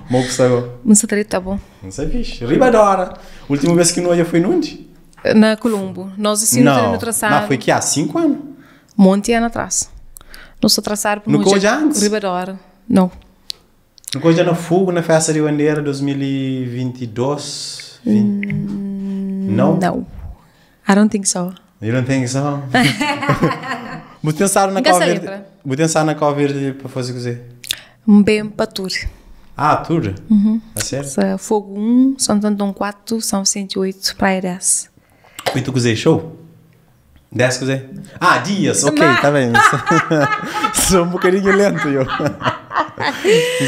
Mo ku sta go? N sta dretu, ta bon. N sta fixe. Riba d'ora. Ultimu bes ki nu odja foi nundi? Na Kulumbu. Nos di si nu ta nu trasadu. Ma foi ki há 5 anu? Monti anu atrás. Nu sta trasadu pa nu odja antis? Riba d'ora. Nau. Nu ka odja na Fogo na festa di bandera 2022? Nau? Nau. I don't think so. You don't think so? Bu ten stadu na N ka Cabo sa Verde? lenbra. Bu ten stadu na Cabo Verde pa faze kuzê? N ben pa tur. Ah, tur? A sério? Sa Fogo 1, Santo Antão 4, São Vicente 8, Praia 10. Oito kuzê? Show? 10 kuzê? Ah, dias, ok, tá bem. Sou um bocadinho lento, eu.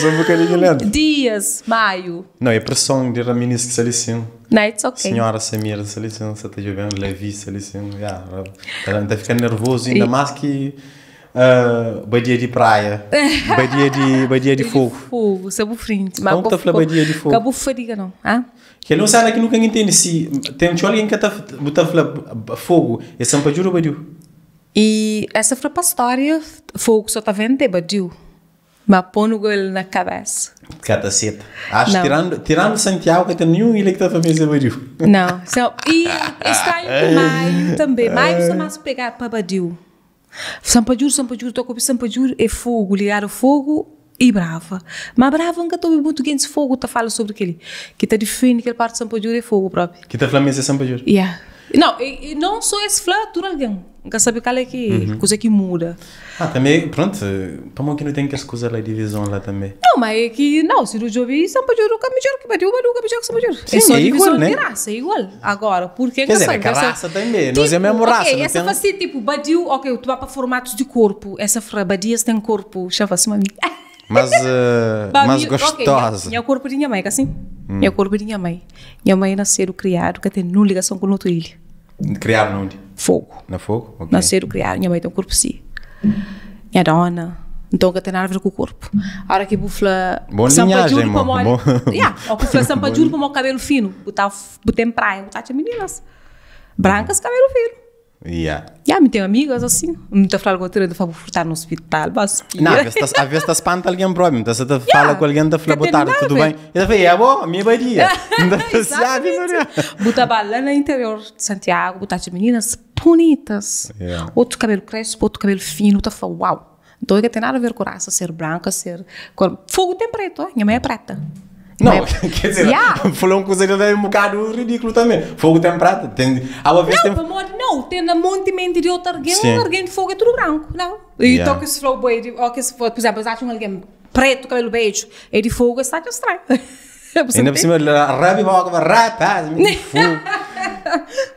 Sou um bocadinho lento. Dias, maio. Não, é pressão de Raminis que salisim. Não, it's ok. Senhora Samira salisim, você tá jogando, Levi salisim, yeah, tá, tá ficando nervoso, ainda mais que uh, badia de praia, badia de, badia de fogo. Fogo, sabu frente. Como que tá falando badia de fogo? Cabo fadiga não, ah? Kel un sena ki nunka N intende si ten txeu algen ka ta bu ta fla fogu é sanpadjudu ou badiu? E essa fla pa storia fogu so ta venta é badiu ma ponu go el na kabesa. Ka ta seta. Acho tirandu tirandu Santiago ka ten ninhun ilha ki ta fla ma es é badiu. Não, so e estranho ki maio tambe, maio sta mas pegadu pa badiu. Sanpadjudu sanpadjudu ta obi sanpadjudu é fogu ligadu fogu e brava ma brava nka ta obi mutu gentis fogu ta fala sobri keli ki ta difendi kel parti sanpadjudu é fogu propi. Ki ta fla ma es é sanpadjudu? Ya nau e non so es fla tudu algen nka sabi kal é ki kuza ki muda. Ah tanbe prontu pamodi ki nu ten kes kuza la divizon la tanbe. Nau ma é ki nau si nu djobi sanpadjudu ka midjor ki badiu badiu ka midjor ki sanpadjudu é so divizon di rasa é igual agora purke Quer dizer, é ka rasa tanbe nos é mesmu rasa ok essa fasi tipo badiu ok tu ba pa formatus di korpu essa fra badias ten korpu xa fasi ma mi Mas mas gostosa nha korpu di nha mai ka sin nha korpu di nha mai nha mai nasedu kriadu ka ten nun ligason ku notu ilha. Kriadu na undi? Fogo. Na Fogo? Ok. Nasedu kriadu, nha mai ten korpu si. Nha dona, nton ka ten nada a ver ku korpu. Ora ki bu fla Bon Sampadjudu linhagem, mo. pamodi Bon. Ya, o ku fla Sampadjudu pamodi kabelu finu, bu ta bu ten praia, bu ta atxa mininas brankas kabelu finu. Ya. Ya, mi ten amigas asin. Mi ta fla algo otu dia, ta fla bu furtadu na ospital, ba spia. Não, às vezes, às vezes ta espanta alguém próprio. Então você tá fala Yeah, com alguém, tá fala ka boa ten tarde, nada a tudo ver. bem? E ta fala, é bom, mi badia. Não tá sabe, Maria. Bu ta ba la na interior de Santiago, bu ta atxa meninas bonitas. Yeah. Otu kabelu krespu, otu kabelu finu, ta fla uau. Nton ka ten nada a ver ku rasa, ser branka, ser kor. Fogu ten pretu, ah, nha mai é preta. Não, quer dizer, Yeah. falou um coisa que é um bocado ridículo também. Fogo tem prata, tem. Há uma vez Não, tem. pamodi não, tem na monte mente de outro alguém, Sim. alguém de fogo é tudo branco, não. E Yeah. toca esse flow boy, de, ou que se for, por exemplo, eles acham alguém preto, cabelo beijo, é de fogo, está estranho. Você Ainda por cima, rabi boca, rapaz, de fogo.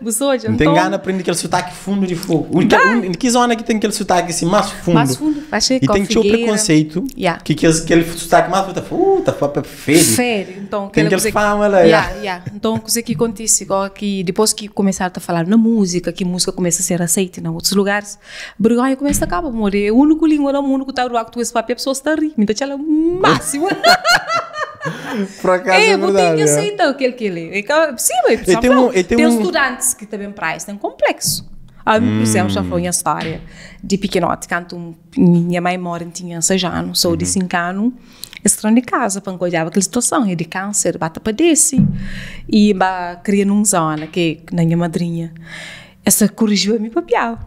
Você hoje, Não tem então, gana aprender aquele sotaque fundo de fogo. O, o, em que zona que tem aquele sotaque assim, mais fundo? Mais fundo, vai ser E tem que ter o Figueira. preconceito. Yeah. Que, que aquele sotaque mais fundo, tá, tá, feio. Sério, então Tem aquela aquele coisa fama lá, Yeah, yeah. yeah. Então, coisa que acontece, igual que depois que começaram a falar na música, que música começa a ser aceita em outros lugares, vergonha começa a acabar, amor. É a única língua no mundo que está a tu esse papel, a pessoa está a rir. Me dá máximo. Por acaso É, é vou ter verdade. que é. aceitar aquele que ele é. Sim, mas E tem um- e tem tem um- estudantes que também para isso, tem complexo. A mim, por exemplo, já falou minha história de pequenote, quando minha mãe mora, tinha 6 anos, sou de 5 anos, estranho de casa, para olhava aquela situação, é de câncer, bata para desse. E ba, cria num zona, que na minha madrinha, essa corrigiu a mim papial.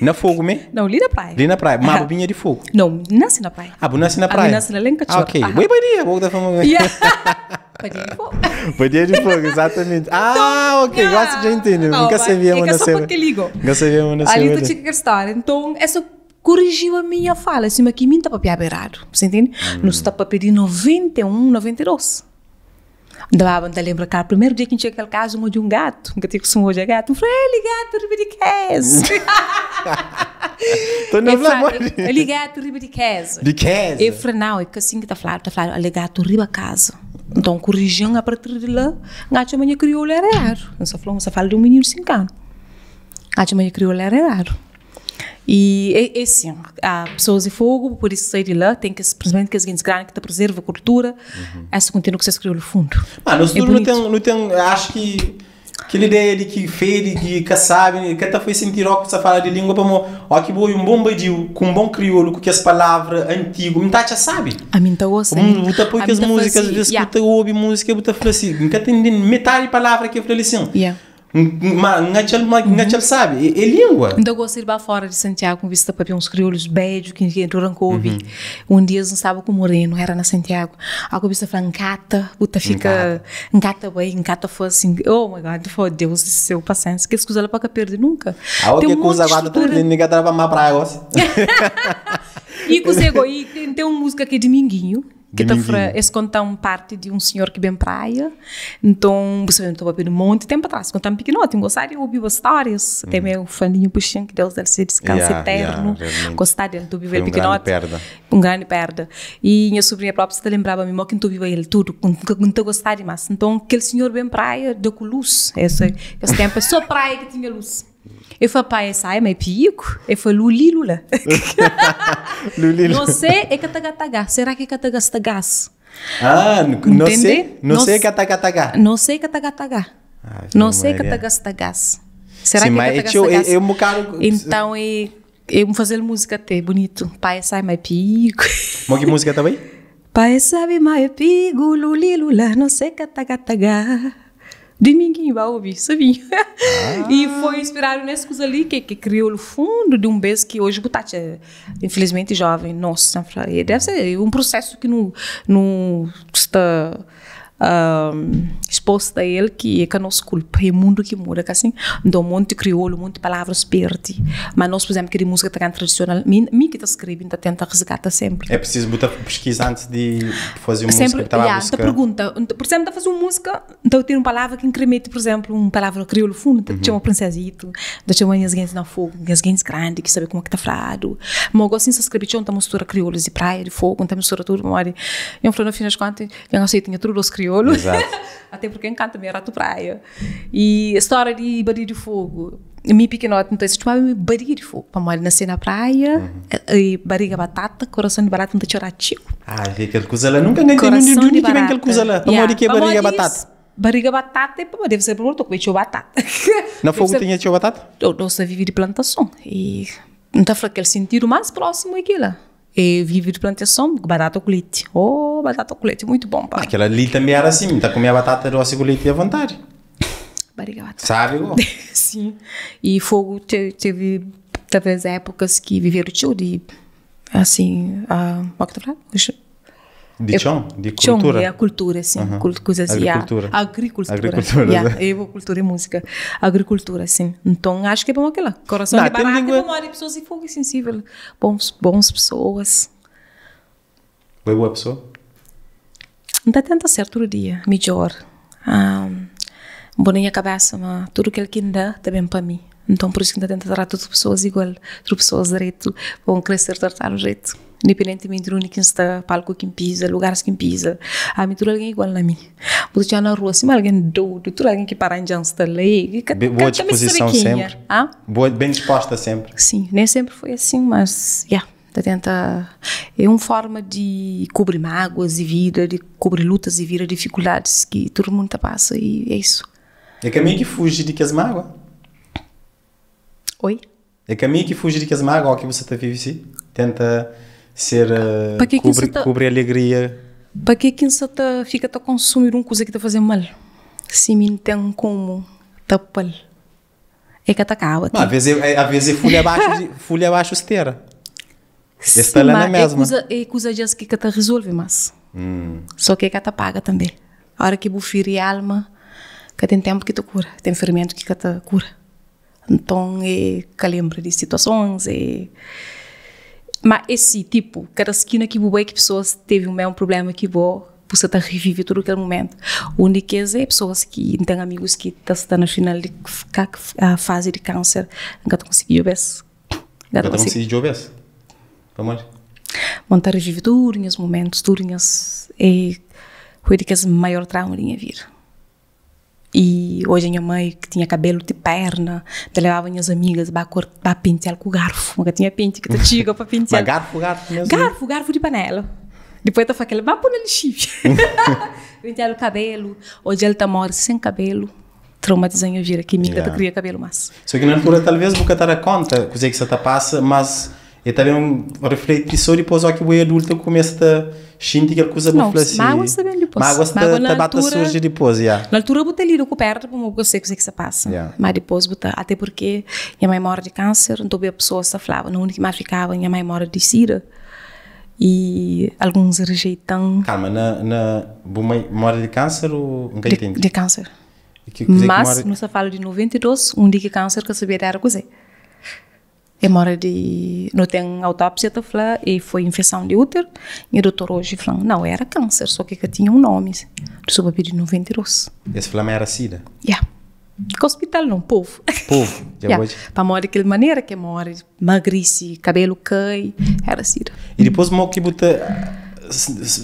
Na fogo, me? Não, ali na praia. Ali na praia. Mas bobinha de fogo. Não, nasci na praia. Ah, bu nasce na Ah, praia? nasce na Lencachor. Ah, ok. Aham. Boi badia, vou dar fama. Yeah. Badia de fogo. Badia de fogo, exatamente. Ah, ok, Yeah. gosto de entender. Não, Nunca vai. sabia, É que mano. é só porque ligo. Nunca sabia, mano. Ali tu tinha aquela história. Então, essa corrigiu a minha fala. Assim, mas que mim tá papiar beirado. Você entende? Nos está para pedir 91, 92. Dava, não lembra que o primeiro dia que a gente chega aquele caso, um de um gato, nunca tinha costume de gato. Eu falei, ele gato, riba de casa. Tô na flama. Ele gato, riba de casa. De casa? Eu falei, não, é que assim que tá falando, tá falando, ele gato, riba casa. Então, corrigindo a partir de lá, gato, amanhã crioulo era raro. Não só falou, só fala de um menino de 5 anos. Gato, amanhã crioulo era raro. E é, é assim, há pessoas de fogo, por isso sair de lá, tem que, principalmente que as gente grandes que te preserva a cultura, essa continua que se crioulo fundo. Mano, É isso tudo não bonito. tem, não tem, acho que. Kel ideia di ki fedi ki ka sabi ka ta fai sentidu óki bu sta fala di lingua pamo óki bu obi un bon badiu ku un bon kriolu ku kes palavra antigu mi ta atxa sabi. Ami N ta gosta mi Bu ta poi ami kes ta múzika faze asves ki ya. bu ta obi múzika bu ta fla si N ka ta intende metadi palavra ki el fla li sin. Ya. Ma N atxa-l ma N atxa-l sabi. É lingua. N ta gosta di ba fora di Santiagu N vista papia uns kriolus bedju ki N dura N ka obi. Un dias N staba ku Moreno era na Santiagu. Aku bisa fla N kata bu ta fika N kata bai N kata fasi oh my God N ta fla oh Deus di seu pasiensia kes kuza la pa ka perdi nunka. Awo Ten ke un kuza monti agora ta strutura. N ka ta ba ma praia gosi. I kuzê go i ten un musika ki é Diminguinho. Ki ta fra, Diminguinho. es konta-m parti di un sinhor ki ben praia, nton, bu sabe, nu ta papia di monti tenpu atras, konta-m pikinoti, N gostaba di obiba stórias, até meu Fandinho Puxin, ki Deus da-l se diskansu Ya, ya, eternu, realmenti. gostaba del, N ta obiba Foi el un grandi pikinoti, perda. un grandi perda. I nha subrinha propi sa ta lenbraba mi, mo ki N ta obiba el tudu, N ta gostaba dimas. Nton, kel sinhor ben praia, da ku lus, es tenpu é so praia ki tinha lus. Eu falo, pai, sai, mas é pico. Eu falo, luli, lula. Luli, Não sei, é catagataga. Será que é catagastagás? Ah, não sei, não sei catagataga. Não sei catagataga. Não sei catagastagás. Será Sim, que é mas é, txeu, catagastagás? é, é um bocado. Então, é, eu vou fazer música até bonito. Pai, sai, mas é pico. Mas que música também? Pai sabe, mas é pigo, luli, lula, não sei catagataga. Diminguinho ba obi, sabinho. E foi inspirado nesse coisa ali que, que criou o fundo de um beijo que hoje o Tati é, infelizmente jovem, nossa, deve ser um processo que não, não está um, exposto a ele que é que a nossa culpa, é o mundo que muda, que assim, então um monte de crioulo, um monte de palavras perde. Mas nós, por exemplo, que de música tá tradicional, mim, mim que tá escrevendo, tá tenta resgatar sempre. É preciso botar pesquisa antes de fazer uma Sempre, música que estava a yeah, te buscar. pergunta, por exemplo, tá fazer uma música, então eu tenho uma palavra que incrementa, por exemplo, uma palavra crioulo fundo, então chama princesito, então chama as gente na fogo, as gente grande que sabe como é que tá falado. Mas eu gosto de escrever, então mistura crioulos de praia, de fogo, então mistura tudo, mas eu falo no fim das contas, eu não sei, tinha tudo os crioulos. Exato. Até porque encanta me era tu praia. E a história de barriga de fogo, mi pequenote, então se chamava barriga de fogo, para mãe nascer na praia, e barriga batata, coração de barata, não te chorar tio. Ah, que aquele coisa lá. Nunca ganhei nenhum Coração de de onde que vem barata. aquele coisa lá. Para Yeah. que é Pa barriga modi batata. isso, Barriga batata, pá, deve ser por comer tio batata. Na Deve fogo ser- tinha tio batata? Eu gosto de viver de plantação. E não tá falando aquele sentido mais próximo é aquilo. E vive de plantação, batata com leite. Oh, batata com leite, muito bom, pá. Aquela ali também era assim, tá comia batata doce com leite à vontade. Barriga batata. Sabe? igual? Sim. E fogo te- teve talvez épocas que viveram tio de assim, ah, como é que tá falando? De chão, de Chão, cultura. é a cultura, sim. Cul- Coisas, yeah. Agricultura. Agricultura. Agricultura, Yeah. né? Eu vou cultura e música. Agricultura, sim. Então, acho que é bom aquela. Coração Não, de tem barata língua- é bom, de pessoas e fogo é sensível. Bons, bons pessoas. Foi boa pessoa? Não tá tenta ser todo dia, melhor. Ah, bom na minha cabeça, mas tudo que ele que dá também para mim. Então, por isso que tenta tratar todas as pessoas igual, todas as pessoas direito, vão crescer tratar o jeito. Independentemente de onde quem está, palco quem pisa, lugares quem pisa. A mim, tudo alguém igual na mim. Vou deixar na rua, assim, mas alguém doido, tudo alguém que para em está ali. Que, Be- Boa disposição sempre. Ah? Boa, bem disposta sempre. Sim, nem sempre foi assim, mas yeah, tá tenta é uma forma de cobrir mágoas e vida, de cobrir lutas e vida, dificuldades que todo mundo tá passa e é isso. É caminho que fuge de que as mágoas. Oi? É caminho que fuge de que as mágoas que você tá vive sim. Tenta ser Pa que que cobre, você tá- cobre alegria. Para que que você tá, fica a consumir uma coisa que tá fazendo mal? Se me tem como tapar. É que atacava. Mas às vezes é, às vezes é folha abaixo, de, folha abaixo esteira. Está lá na mesma. É coisa, é coisa just que te resolve, mas. Só que é que te paga também. A hora que você alma, que tem tempo que te cura, tem ferimento que te cura. Então, é que lembra de situações, é... Mas esse tipo, cada esquina que você vai, que pessoas teve o mesmo problema que você, você está revive todo aquele momento. O único é pessoas que têm amigos que estão tá no final de a fase de câncer, nunca conseguiu ver. Nunca conseguiu ver. Vamos. Montar revive todos os momentos, todos é foi de que é o maior trauma da minha vida. E hoje a minha mãe, que tinha cabelo de perna, ela levava minhas amigas para para pentear com garfo. Nunca tinha pente que tu tinha para pentear. Mas garfo, garfo mesmo? Garfo, garfo de panela. Depois ela falava, vai pôr no lixo. Pentear o cabelo. Hoje ela está morta sem cabelo. Traumatiza nha vida ki mi ka ta kria kabelu mas. So ki na altura talvez bu ka ta da konta kuzê ki sa ta pasa, mas e ta ben refleti so dipôs ó ki bu é adulta ku kumesa ta xinti kel kuza bu fla si. Mágua sta ben dipôs. Mágua sta ta ba ta surji dipôs, ya. Na altura bu ta lida ku perda pamodi bu ka sabe kuzê ki sa pasa. Ma dipôs bu ta, ate purke nha mai mori di kanser, nta obi pesoas ta flaba na undi ki ma fikaba nha mai mori di sida i alguns rejeitan. Kalma, na na bu mai mori di kanser o N ka intende? Di kanser. Mas nu sta fala di 92, undi ki kanser ka sabia era kuzê. E mora di, nu ten autópsia ta fla e foi infeson di útero, nha dotor oji fla-m nau era kanser, so ki ka tinha un nomi, nu sta papia di 92. Es fla ma era sida? Ya. Ka ospital nau, povu. Povu, dja odja. Pamodi kel manera ki e more, magrisi, kabelu kai, era sida. I dipôs mo ki bu ta,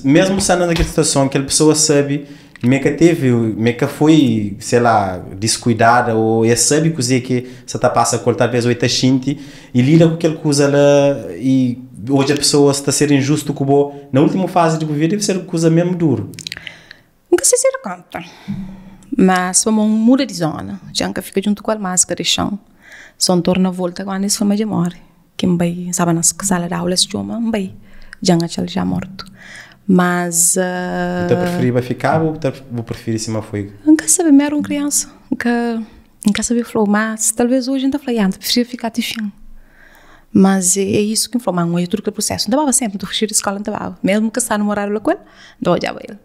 mesmu stando na kel situason, kel pesoa sabe Me ka teve, me ka foi, sei lá, descuidada ou e sabe kuze ki sa ta pasa ku el talvez ou e ta xinti e lida ku kel kuza la e odja pessoas ta ser injusto ku bo na ultimu fase di bu vida deve ser kuza mesmu duru. N ka sei si da konta, mas pamo N muda di zona, dja N ka fika djuntu ku el mas, ka dexa-m, so N torna volta kandu es fla ma dja more. Ki N bai, N staba na sala di aula, es txoma, N bai, dja N atxa-l já mortu. Mas. Bu ta prifiriba fikaba ô bu ta bu prifiri sima foi? N ka sabe, mi éra un kriansa, N ka N ka sabe fla-u, mas talvês oji N ta fla, ya, N ta prifiriba fika ti fin. Mas é isu ki N fla-u, ma N odja tudu kel prusésu. N ta baba sénpri, N ta fuxi di skóla N ta baba, mésmu ki N staba namoradu la ku el, N ta odjaba el.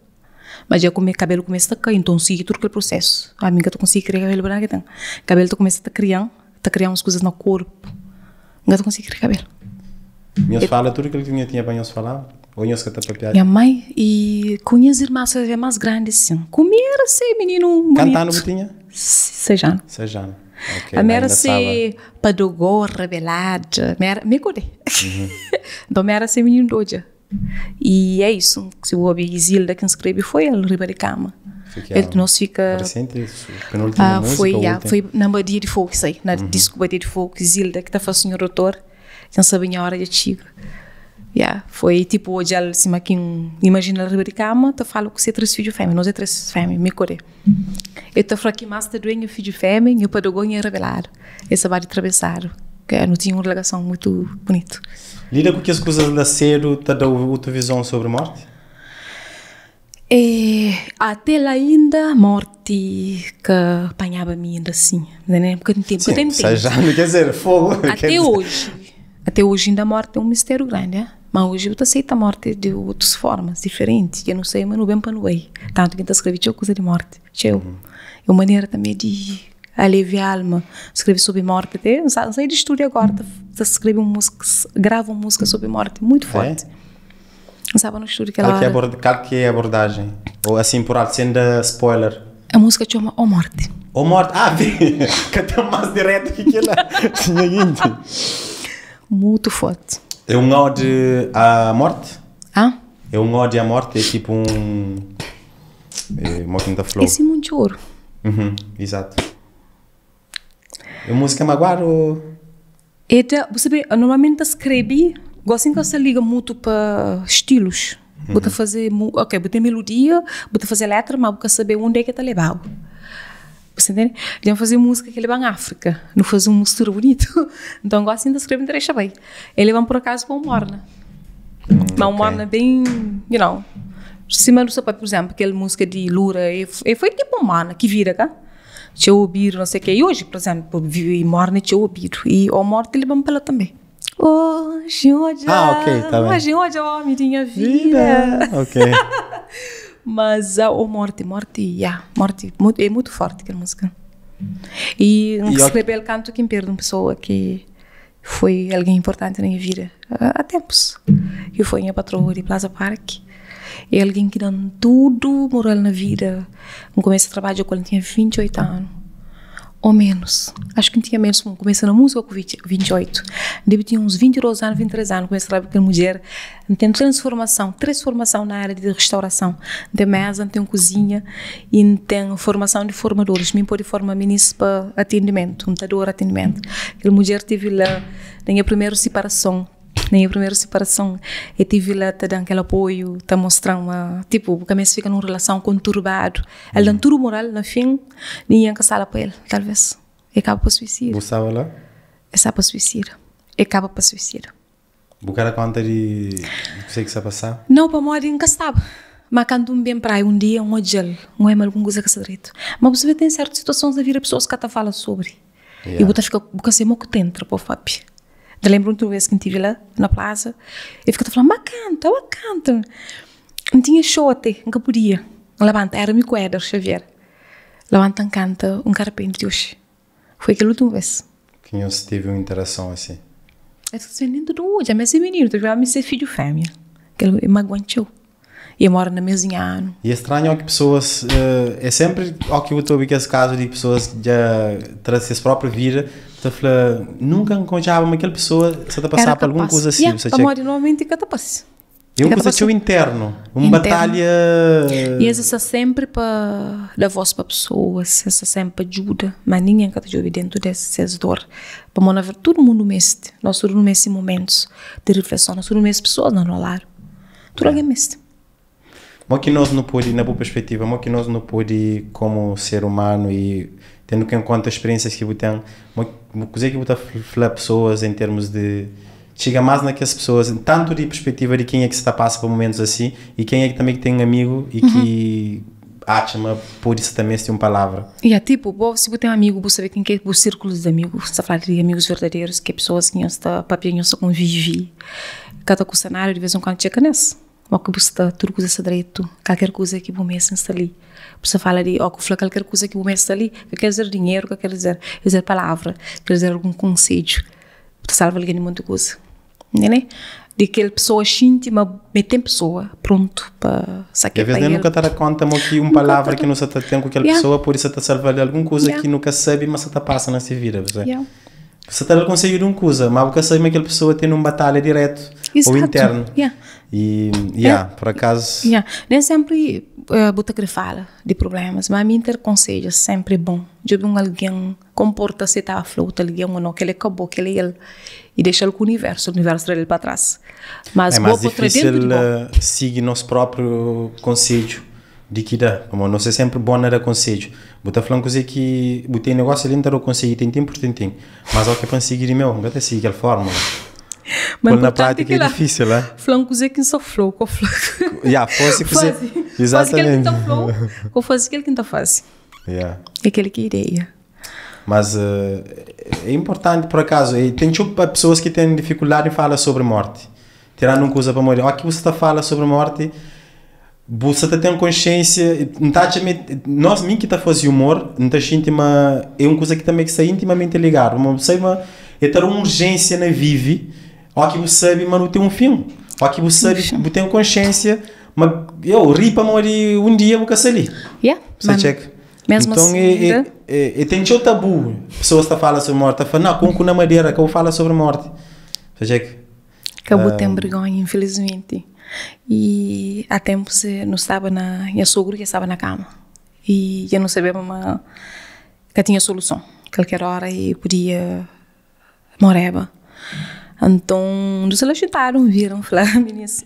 Mas dja kume kabelu kumesa ta kai, nton sigi tudu kel prusésu. Ami N ka ta konsigi kria kabelu branku ki ten. Kabelu ta kumesa ta kria-m. Ta kria uns kuzas na korpu. N ka ta konsigi kria kabelu. Nhos fala tudu kel ki nho tinha pa nhos falaba? Ô nhos ka ta papiaba? Nha mai i ku nhas irmas é más grandi sin. Ku mi éra se mininu bunitu. Kantu anu bu tinha? 6 anu. 6 anu, ok. Ami éra se padogó, rebelada, mi éra, mi kode. Nton mi éra se mininu di odja. I é isu, si bu obi Isilda kin skrebe foi el riba di kama. El nos fika Recente, penúltima música foi, ya, foi na Badia di Fogo ki sai, na disku Badia di Fogo, Isilda ki ta fla Sinhor Dotor, dja N sabe nha ora dja txiga. Ya, foi tipo odja-l sima ki N imajina-l riba di kama ta fala ku se 3 fidju fémia, nos é 3 fémia, mi ku el. El ta fla ki más ta due nha fidju fémia, nha padagó, nha rebeladu. El sta ba di trabesadu. Ke nu tinha un relason mutu bunitu. Lida ku kes kuzas la sedu ta da-u otu vizon sobri mórti? E ate la inda mórti ka panhaba mi inda sin, ne? Ka ten tempu, ka ten tempu. Sim, 6 anu, ker dizer, fogu. Ate oji, ate oji inda mórti é un mistériu grandi, eh? Ma oji bu ta seita mórti di otus formas diferenti, dja nu sai ma nu ben pa nu bai. Tantu ki N ta skrebe txeu kuza di mórti, txeu. É un manera tanbe di alivia alma, skrebe sobri mórti até. N sai di stúdiu agora ta skrebe un múzika, grava un múzika sobri mórti mutu fórti. N staba na stúdiu kel óra. Kal ki é abordajen? Ô asin pur altu, sen da spoiler. A múzika txoma Ó Mórti. Ó Mórti, ah, ka ten más diretu ki kel-la. Nha ginti. Mutu forti. É un ode à morte? Ah? É un ode à morte, é tipo un. É, mo ki N ta fla-u? É sima un txoru. Uhum, exato. É un múzika maguadu ô. É da, bu sabe, normalmenti ta skrebe, gosi N ka sta liga mutu pa stilus. Bu ta faze, ok, bu ten melodia, bu ta faze letra, ma bu ka sabe undi é ke ta leba-bu. Bu sta intende? Dja N faze múzika ki leba-m Áfrika, nu faze un mistura bunitu. Nton gosi N ta skrebe N ta dexa bai. El leba-m pur akazu pa un morna. Ma un morna ben, you know, sima nu sta papia, pur izénplu, kel múzika di Lura, e foi tipu un morna ki vira ka? Txeu obidu, no sei ke. I oji, pur izénplu, morna é txeu obidu. I o morti leba-m pa la tanbe. Oji N odja, ah, ok, tá bem. Oji N odja omi di nha vida. Ok. Mas o morti, morti, ya, morti, é mutu forti kel múzika. I N skrebe-l kantu ki N perde un pesoa ki foi algen inportanti na nha vida a tenpus, ki foi nha patroa di Plaza Park. É algen ki da-m tudu moral na vida. N kumesa trabadja ku el N tinha 28 anu ô ménus, axu ki N tinha ménus. N kumesa na múzika ku 28, N debe tinha uns 22 anu, 23 anu. N kumesa trabadja ku kel mudjer. N ten transformason, 3 formason na ária di restaurason. N ten méza, N ten kuzinha i N ten formason di formadoris. Mi N pode forma minis pa atendimentu, N ta adora atendimentu. Kel mudjer tevi la na nha primeru siparason. Na nha primeru siparason, el tive la ta da-m kel apoiu, ta mostra-m ma, tipu, bu ka meste fika nun relason konturbadu. El da-m tudu moral, na fin, ningen ka sta la pa el, talvês. El kaba pa suisida. Bu staba la? El sta pa suisida. El kaba pa suisida. Bu ka da konta di kuzê ki sta pasa? Nau, pamodi N ka staba. Má kantu N ben praia un dia, N odja-l, N oia ma algun kuza ka sta dretu. Má bu sabe, ten sértus situasons na vida pesoas ka ta fala sobri. I bu ta fika, bu ka sabe mo ku ta entra pa papia. N ta lenbra un otu bês ki N tive la na plaza, el fika ta fla-m, Ba kanta, ba kanta. N tinha xou ate, N ka podia. N labanta, éra mi ku Éder Xavier. Labanta N kanta, N ka rapende ti oxi. Foi kel últimu bês. Ki nhos tevi un interason asi? Es ta sende tudu odja, ma ese mininu ta fla mi se fidju fémia, kel e maguan txeu. E mora na mesmu anu. E é stranhu ó ki pesoas, é senpri ó ki bu ta obi kes kazu di pesoas ki dja tra ses própriu vida, ta fla nunka N konxaba ma kel pesoa sa ta pasaba pa algun kuza asi. Ya, pamodi normalmenti ka ta parse. É un kuza txeu internu, un batalha. I es sta sénpri pa da vós pa pesoas, es sta sénpri pa djuda, má ningen ka ta djobe déntu des ses dór. Pamodi na verdadi tudu mundu meste, nos tudu nu meste momentus di rifleson, nos tudu nu meste pesoas na nos ladu, tudu algen meste. Mo ki nos nu pode, na bu perspetiva, mo ki nos nu pode komu ser umanu i tendu en konta speriénsias ki bu ten, mo kuzê ki bu ta fla pesoas en termus di Txiga más na kes pesoas, tantu di perspetiva di kenha ki sta pasa pa mumentus asi i kenha ki tanbe ki ten amigu i ki atxa ma pode sta meste un palavra. Ya, tipu, bo si bu ten amigu bu sabe ken ki é bu sirkulus di amigu, N sta fala di amigus verdaderus, ki é pesoas ki nhos ta papia, nhos ta konvivi, ka ta kusta nada di vez en kuandu txeka nes. Mo ki bu sta, tudu kuza sta dretu, kalker kuza ki bu meste N sta li. Bu sta fala di, ó ku fla kalker kuza ki bu meste sta li, ka ker dizer dinheru, ka ker dizer, ker dizer palavra, ker dizer algun konsedju. Bu ta salva algen di monti kuza. Ntende? Di kel pesoa xinti ma mi ten pesoa prontu pa saké pa el. Nen nu ka ta da konta mo ki un palavra ki nu sa ta ten ku kel pesoa pode sa ta salva-l di algun kuza ki nu ka sabe ma sa ta pasa na se vida. Bu sa ta da-l konsedju di un kuza, ma bu ka sabe ma kel pesoa ten un batalha diretu ou internu. E, ya, por akazu. Ya, nen senpri bu ta kre fala di prublémas, ma mi N ta konsedja senpri é bon djobe un algen. Konporta se ta fla otu algen o no, kel é ka bo, kel é el. I dexa-l ku universu, universu tra-l pa tras. Mas é bo po tra dentu di bo. É más difísil sigi nos própriu konsedju di ki da, pamodi nos é sénpri bon na da konsedju. Bu ta fla-m kuzê ki bu tene gósi li, N ta da-u konsedju tintin pur tintin. Mas óki pa N sigi di meu, N ka ta sigi kel fórmula. Pô-l na prátika é difísil, é? Fla-m kuzê ki N sta fla-u, ka fla. Ya, faze kuzê. Faze kel ki N ta fla-u, ka faze kel ki N ta faze. Yeah. É kel ki é ideia. Mas é importante, por acaso, e tem txeu pa pessoas que têm dificuldade em fala sobre morte. Tirando um coisa para morrer. Ó que você tá fala sobre morte, você tá tem consciência, não tá nós mim que tá fazer humor, não tá sentindo uma é uma coisa que também que está intimamente ligado. Mas você uma é ter uma urgência na vive, ó que você sabe, mas não tem um fim. Ó que você sabe, você tem consciência Mas eu ri pamodi um dia bu ka sta li. Yeah, Você check. Mesmo então, assim, é, é, é, é, tem teu tabu. Pessoas tá fala sobre morte, tá falando, não, com na madeira, que eu falo sobre morte. Você check. Acabou um... tem vergonha, infelizmente. E há tempos eh, não estava na. Minha sogro que estava na cama. E eu não sabia, mas que tinha solução. Qualquer hora eu podia moreba. Anton, dus la xintadu, N vira, N fla, Minis,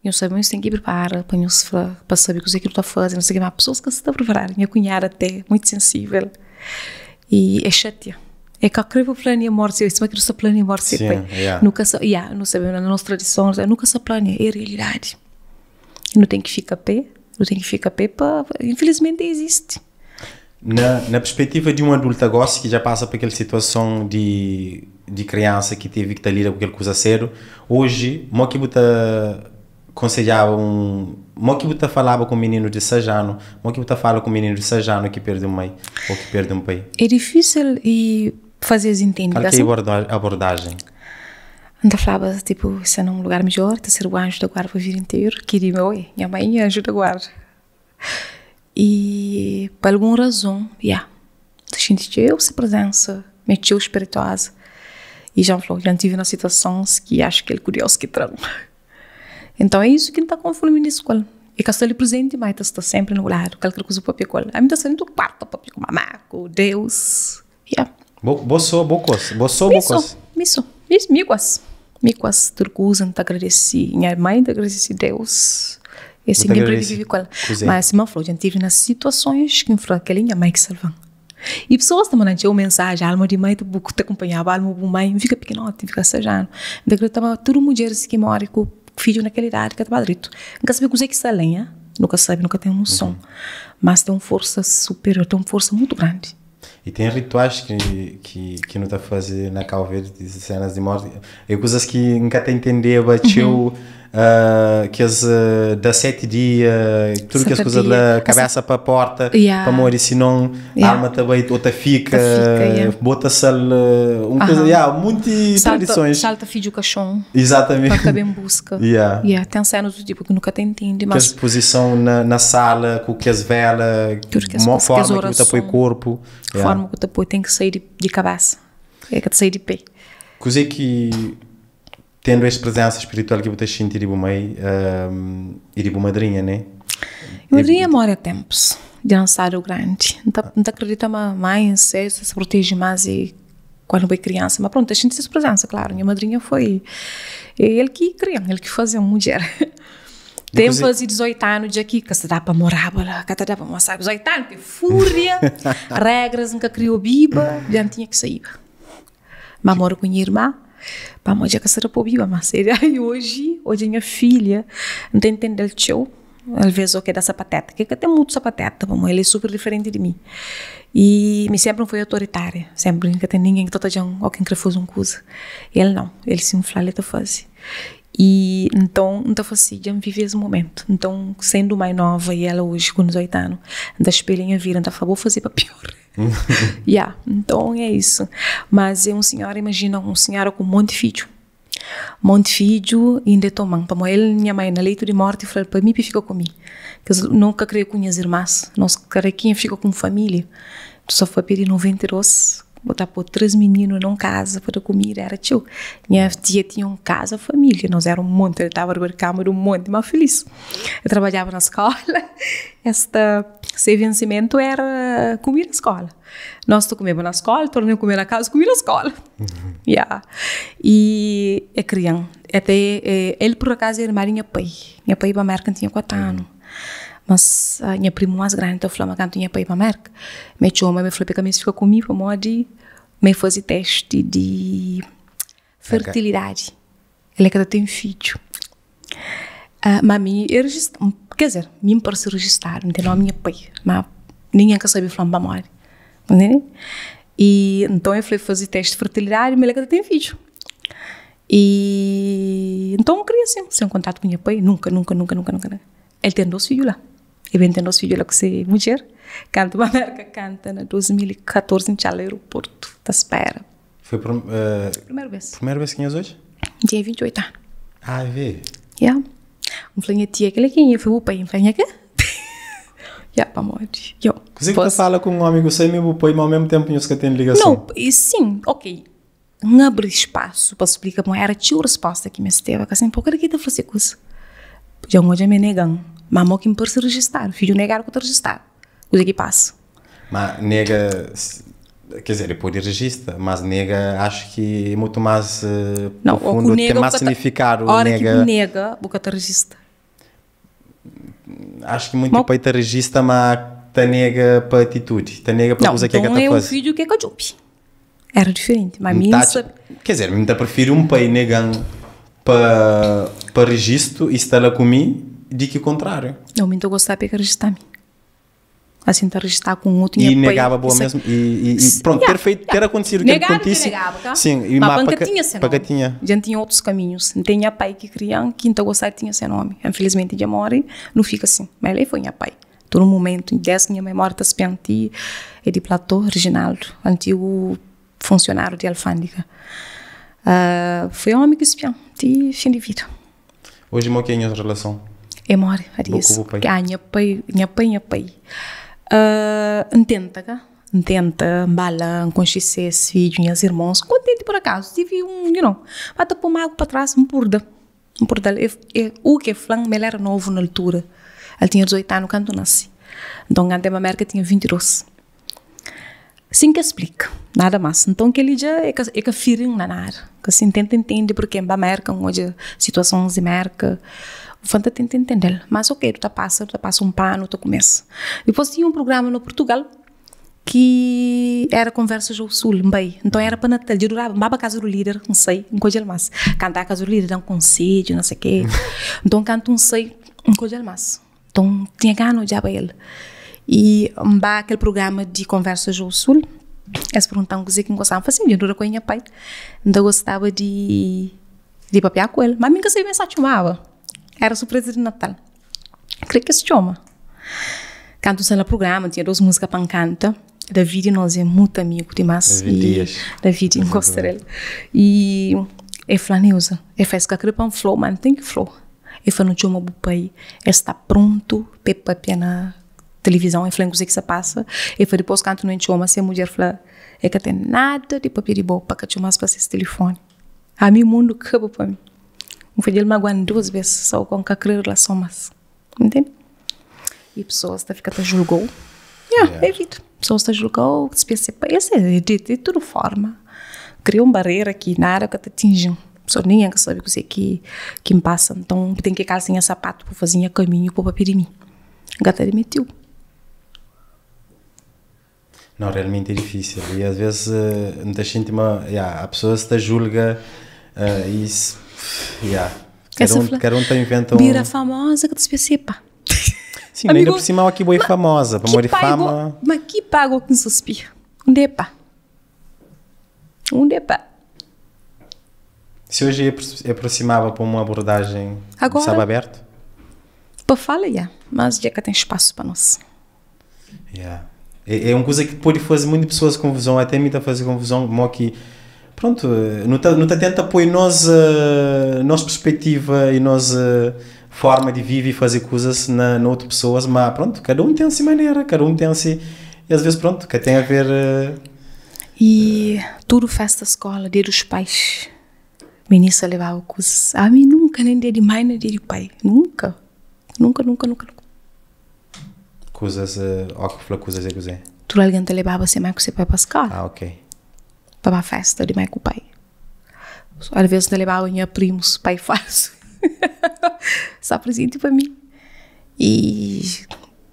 nhos sabe ma nhos ten ki pripara pa nhos fla, pa sabe kuzê ki nu ta faze, nu sei ke, ma pesoas ka sta priparadu. Nha kunhada até, muitu sensível i e xatia. E ka kre pa plania morti se, sima ki nu sta plania morti se pai. Nu ka sa, ya, nu sabe na nos tradison, nu ka sa plania, é realidadi. Nu ten ki fika pé, nu ten ki fika pé pa, infilismenti izisti. Na, na perspetiva di un adulta gósi ki dja pasa pa kel situason di, di kriansa ki tevi ki ta lida ku kel kuza sédu, oji, mo ki bu ta konsedjaba un, mo ki bu ta falaba ku un mininu di 6 anu, mo ki bu ta fala ku un mininu di 6 anu ki perde un mai ô ki perde un pai? É difísil i faze-s intende. Kal ki é abordajen? N ta flaba, tipo, sta na un lugar midjór, ta ser bu anju da guarda pa vida interu, ki di meu é nha mai nha anju da guarda. I pa algun razon, ya, N ta xinti txeu se prezensa, mi é txeu spirituoza. I dja N fla-u, dja N tive na situasons ki axu ki el ku Deus ki tra-m. Enton é isu ki N ta konformi nisu ku el. E ka sta li prezenti, ma e ta sta senpri na bu ladu, kalker kuza bu papia ku el. Ami N ta sta dentu kuartu ta papia ku mama, ku Deus, ya. Bo, bo so, bo kos, bo so, bo Mi so, kos. mi so, mi, mi kos. Mi kuas tudu kuza N ta agradesi nha mãe, N ta agradesi Deus. É Bu si ta ki N prende agradese vive ku el. kuzê? Mas sima N fla, dja N tive na situasons ki N fla kel-li nha mãe ki salva-m. I pesoas ta manda-m txeu mensaji, alma di mãe ta bu ta kunpanhaba alma bu mãe. N fika pikinoti, N fika 6 anu. N ta kridita ma tudu mudjeris ki móre ku fidju na kel idadi ka ta ba dretu. N ka sabe kuzê ki sta alén, nu ka sabe, nu ka ten noson. Mas ten un forsa superior, ten un forsa mutu grandi. E ten rituais ki ki ki nu ta faze na Cabo Verde di cenas di morti é kuzas ki N ka ta intendeba txeu kes da 7 dia tudu kes 7 kuzas dia la kabesa pa porta Yeah. pamodi sinon Yeah. alma ta bai ou ta fika Ta fika, yeah. bota sal un kuza Aham. yeah munti Salta, tradisons salta fidju kaxon pa exatamente ka ben buska. yeah Yeah, ten cenas do tipo ki nu ka ta intende, kes mas puzison na, na sala ku kes vela tudu kes mo kuza, kes forma ki bu ta poi orason, korpu yeah. forma ku ta poi ten ki sai di, di kabesa, é ka ta sai di pé. Kuzê ki tendo es prezensa spiritual ki bu ta xinti di bu mai i di bu madrinha, né? Madrinha mora tempos, dja ansadu grandi. N ta, N ta akredita ma mãe se se proteje más e quando foi criança, mas pronto, a gente se presença, claro. Minha madrinha foi é ele que cria, ele que fazia mulher. Tem Depois, fazer 18 anos de aqui, que se dá para morar, lá, que dá para mostrar 18 anos, tem fúria, regras, nunca criou biba, já não tinha que sair. Mas moro com minha irmã, para já que se dá para biba, mas e hoje, hoje minha filha, não tem entender teu, às vezes o que dá sapateta, que tem muito sapateta, mas ele é super diferente de mim. E me sempre foi autoritária, sempre nunca tem ninguém que tá dizendo, ou quem quer fazer uma coisa. Ele não, ele se infla, ele tá faz. E então, então assim, já vive esse momento. Então, sendo mais nova e ela hoje com 18 anos, então espelha a vida, então vou fazer para pior. Yeah, então é isso. Mas é um senhor, imagina, um senhor com um monte de filho. Monte de filho e ainda tomam. Para ele, minha mãe, na leito de morte, falou para mim, fica comigo. Que eu nunca criei com minhas irmãs. Nós, carequinha, fica com família. Só foi pedir 92, botar por três meninos num casa para comer, era tio. Minha tia tinha um casa, família, nós era um monte, eu estava na câmara um monte, mas feliz. Eu trabalhava na escola, esta, esse vencimento era comer na escola. Nós comíamos na escola, tornei a comer na casa, comia na escola. Yeah. E é criança. Até ele, por acaso, era minha pai. Minha pai para a América tinha 4 anos. Mas a minha prima mais grande, então, falou, mas tinha pai para a América. Me chama, me falou, porque me fica comigo, para me fazer teste de fertilidade. Ela é que tem filho. Mas me regist... quer dizer, me parece registrar, não tem nome minha pai, mas ninguém quer saber falar para morrer. Entende? E então eu fui fazer teste de fertilidade, mas ela que tem filho. E então eu queria assim, sem contato com minha pai, nunca, nunca, nunca, nunca, nunca. Ele tem dois filhos lá. Ele tem dois filhos lá com sua mulher. Canta uma América, canta na 2014 em Tchau aeroporto, tá espera. Foi a Primeira vez. primeira vez que tinhas hoje? Tinha 28 anos. Ah, vê. Yeah. Um falei, tia, aquele aqui, eu fui o pai, um falei, que? Yeah, pa morte. Yo. Você que fala com um amigo sei mesmo pai, mas ao mesmo tempo nós que tem ligação. Não, e sim, ok. Não abre espaço para explicar, mas era tio resposta que me esteve, que assim, pouco daqui tá fazer coisa. Já um dia me negam, mas mo que me parece registrar, filho negar que eu registrar. Coisa que passa. Mas nega, quer dizer, ele pode registra, mas nega acho que é muito mais Não, profundo, o tem nega, mais o que tá- significado. A hora nega, que nega, o que te registra. acho que muito Mas- pai te registra, mas te nega para atitude, te nega para Não, coisa que é que então te é o faz. filho que é cajupe. Era diferente, mas mim Tá- sabe. Quer dizer, eu prefiro um pai negando para para registro e estar lá comigo do que o contrário. Não, me gostava de registrar-me. Assim, tá registrar com outro E minha pai, negava boa isso- mesmo. E pronto, Yeah, ter, feito, yeah. ter acontecido o que Negar que acontece. negava, tá? Sim, e mas mas panca para tinha seu para nome. que tinha. Já tinha outros caminhos. Não tinha pai que queria, que então gostava tinha seu nome. Infelizmente, já morre, não fica assim. Mas ele foi minha pai. Todo momento, em 10 minha memória está espiante, é de Platô Reginaldo, antigo funcionário de alfândega. Foi um homem que espião, de fim de vida. Hoje, mo que é a minha relação? É morre, a disso. com o pai. Ah, minha pai, minha pai, minha pai. Ententa, cá? Ententa, mbala, consciência, esse filho, minhas irmãos. Contente por acaso, tive um, you know, bata pôr uma água para trás, um burda. Um burda. O que é flan, ele era novo na altura. Ele tinha 18 anos quando nasci. Então, quando na América, tinha 22. Assim que explica, nada mais. Então, que ele já é que, é que firim na nada. Kasi N tenta intende purke N ba Merka, N odja situasons di Merka, N fla N ta tenta intende-l. Mas ok, du ta pasa, du ta pasa un panu, ta kumesa. Dipôs tinha un prugrama na Purtugal ki éra Conversas ao Sul, N bai. Nton éra pa Natal, dja duraba, N baba kaza du líder, N sai, N ka odja-l más. Kantu éra kaza du líder, da-m konsedju, na se ke. Nton kantu N sai, N ka odja-l más. Nton, tinha gana odjaba el. I N ba kel prugrama di Conversas ao Sul, es pergunta-m kuzê ki N gostaba. N fla sin, dja N dura ku nha pai, N ta gostaba di di papiá ku el. Má mi N ka sabia ma es ta txomaba. Éra surpreza di Natal. Kre ki es txoma. Kantu N sta na prugrama, tinha dôs múzika pa N kanta. Davidi, nos é mutu amigu dimás. David Dias. Davidi, N gosta del. I el fla, Neuza, el fla, es ka kre pa N fla-u, má N ten ki fla-u. El fla, Nu txoma bu pai, el sta prontu pa el pâpia na tilivizon. El fla-m kuzê ki sta pasa. El fla, Dipôs kantu nu txoma, se mudjer fla, El ka ten nada di pâpia di bo pa ka txoma-s pa ses tilifóni. Ami mundu kaba pa mi. N fla, Dja el magua-m dôs bês, sô ku N ka krê relason más. Ntende? I pesoas ta fika ta julga-u. Ya, é vida. Pesoas ta julga-u, es é di tudu forma. Kria un barera ki nada ka ta atinji-m. Pessoa ningen ka sabe kuzê ki ki N pasa. Nton, bu ten ki kalsa nha sapatu pa faze nha kaminhu pa papia di mi. N ka ta admitiu. Não, realmente é difícil. E às vezes N ta xinti ma, ya, a pessoas ta julga e ya, Essa cada um, fla, cada um ta inventa um. Bira famosa ka ta spia sepa. Sim, mas ainda por cima ó ki bo é famosa, pamodi fama. Ma ki pago ki N sa spia? Undi é pa? Undi é pa? Se hoje aproximava pa uma abordagem Agora, estava aberto? Pa fala, ya, mas dja ka ten espaço pa nos. Yeah. É, é um coisa que pode fazer muitas pessoas confusão, até mim tá fazer confusão, como que pronto, não tá, não tá tenta pôr nós nossa perspectiva e nossa forma de viver e fazer coisas na, na outras pessoas, mas pronto, cada um tem sua maneira, cada um tem si e às vezes pronto, que tem a ver E tudu festa skola, dia dos pais, minista levaba kuzas. Ami nunka, nem dia di mai, nem dia di pai, nunka, nunka, nunka, nunka. Kuzas, ó ki fla kuzas é kuzê? Tudu algen ta lebaba se mai ku se pai pa skola. Ah, ok. Pa ba festa di mai ku pai. Alvês N ta lebaba nha primus, pai falsu, sta prezenti pa mi. I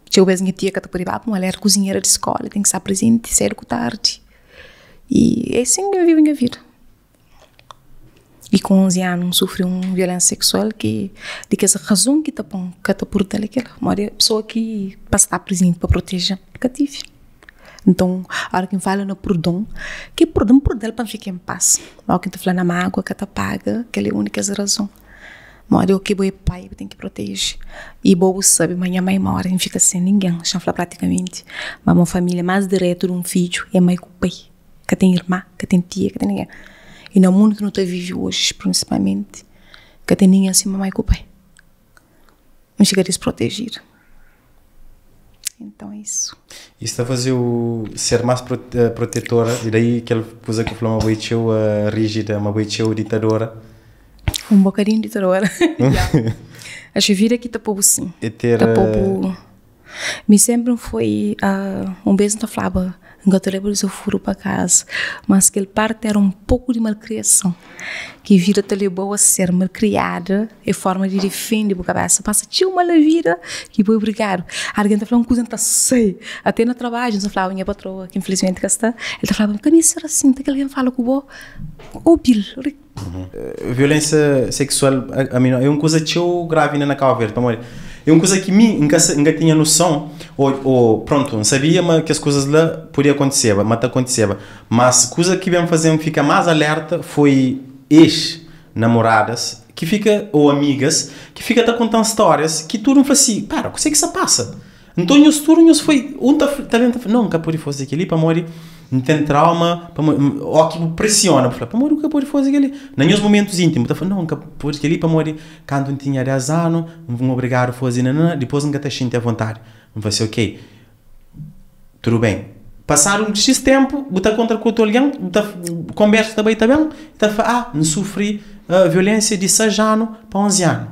txeu bes nha tia ka ta pode ba pamodi el éra kuzinhera di skola, ten ki sta prezenti sedu ku tardi. I é asin ki N vive nha vida. I ku 11 anu N sufri un violensia seksual ki di kes razon ki ta pon ka ta purda-l é kel-la. Modi pesoa ki pa sta prezenti pa proteje-m ka tive. Nton, óra ki N fala na purdon, ki purdon N purda-l pa N fika en pas. Óra ki N ta fla na mágua ka ta paga, kel-la é un di kes razon. Modi ô ki bo é pai bu ten ki proteje. I bo bu sabe ma nha mai móre N fika sen ningen. Xa N fla pratikamenti ma mo família más diretu di un fidju é mai ku pai. Ka ten irma, ka ten tia, ka ten ningen. I na mundu ki nu ta vive oji, prinsipalmenti, ka ten ningen sima mai ku pai. Nu fika desprotejidu. Então é isso. Isso ta faze-u ser más protetora e daí kel kuza ki bu fla ma bo é txeu rígida, ma bo é txeu ditadora. Un bokadinhu ditadora. Acho vida ki ta pô-bu sin. É ter. Ta pô-bu. Mi senpri N foi un bes N ta flaba N ka ta leba dizafuru pa kaza, mas kel parti era un poku di malkriason, ki vida ta leba-u a ser malkriada, é forma di difende bu kabesa, pasa txeu mal na vida ki bu obrigadu. Algen ta fla un kuza N ta sai, ate na trabadju N ta flaba nha patroa ki infilismenti ka sta, el ta flaba ka meste ser asin, ta kel algen fala ku bo, obi-l. Violensia seksual a minor é un kuza txeu gravi inda na Cabo Verde, pamodi é un kuza ki mi N ka N ka tinha noson ô ô prontu N sabia ma kes kuzas la podia kontiseba, ma ta kontiseba, mas kuza ki ben faze-m fika más alerta foi ex namoradas ki fika ô amigas ki fika ta konta-m stórias ki tudu N fla si, pera kuzê ki sta pasa? Nton nhos tudu nhos foi un ta ta ben ta fla, non, N ka pode faze kel-li pamodi N ten trauma, pamodi óki bu presiona bu fla, pamodi bu ka pode faze kel-li? Na nhos mumentus íntimu bu ta fla, non, N ka pode kel-li pamodi kantu N tinha 10 anu N obrigadu faze nanana, dipôs N ka ta xinti avontadi. N fla si, ok, tudu ben. Pasadu un xis ténpu bu ta kontra ku otu algen, bu ta konbersa ta bai ta ben, ta fla, ah, N sufri violénsia di 6 anu pa 11 anu.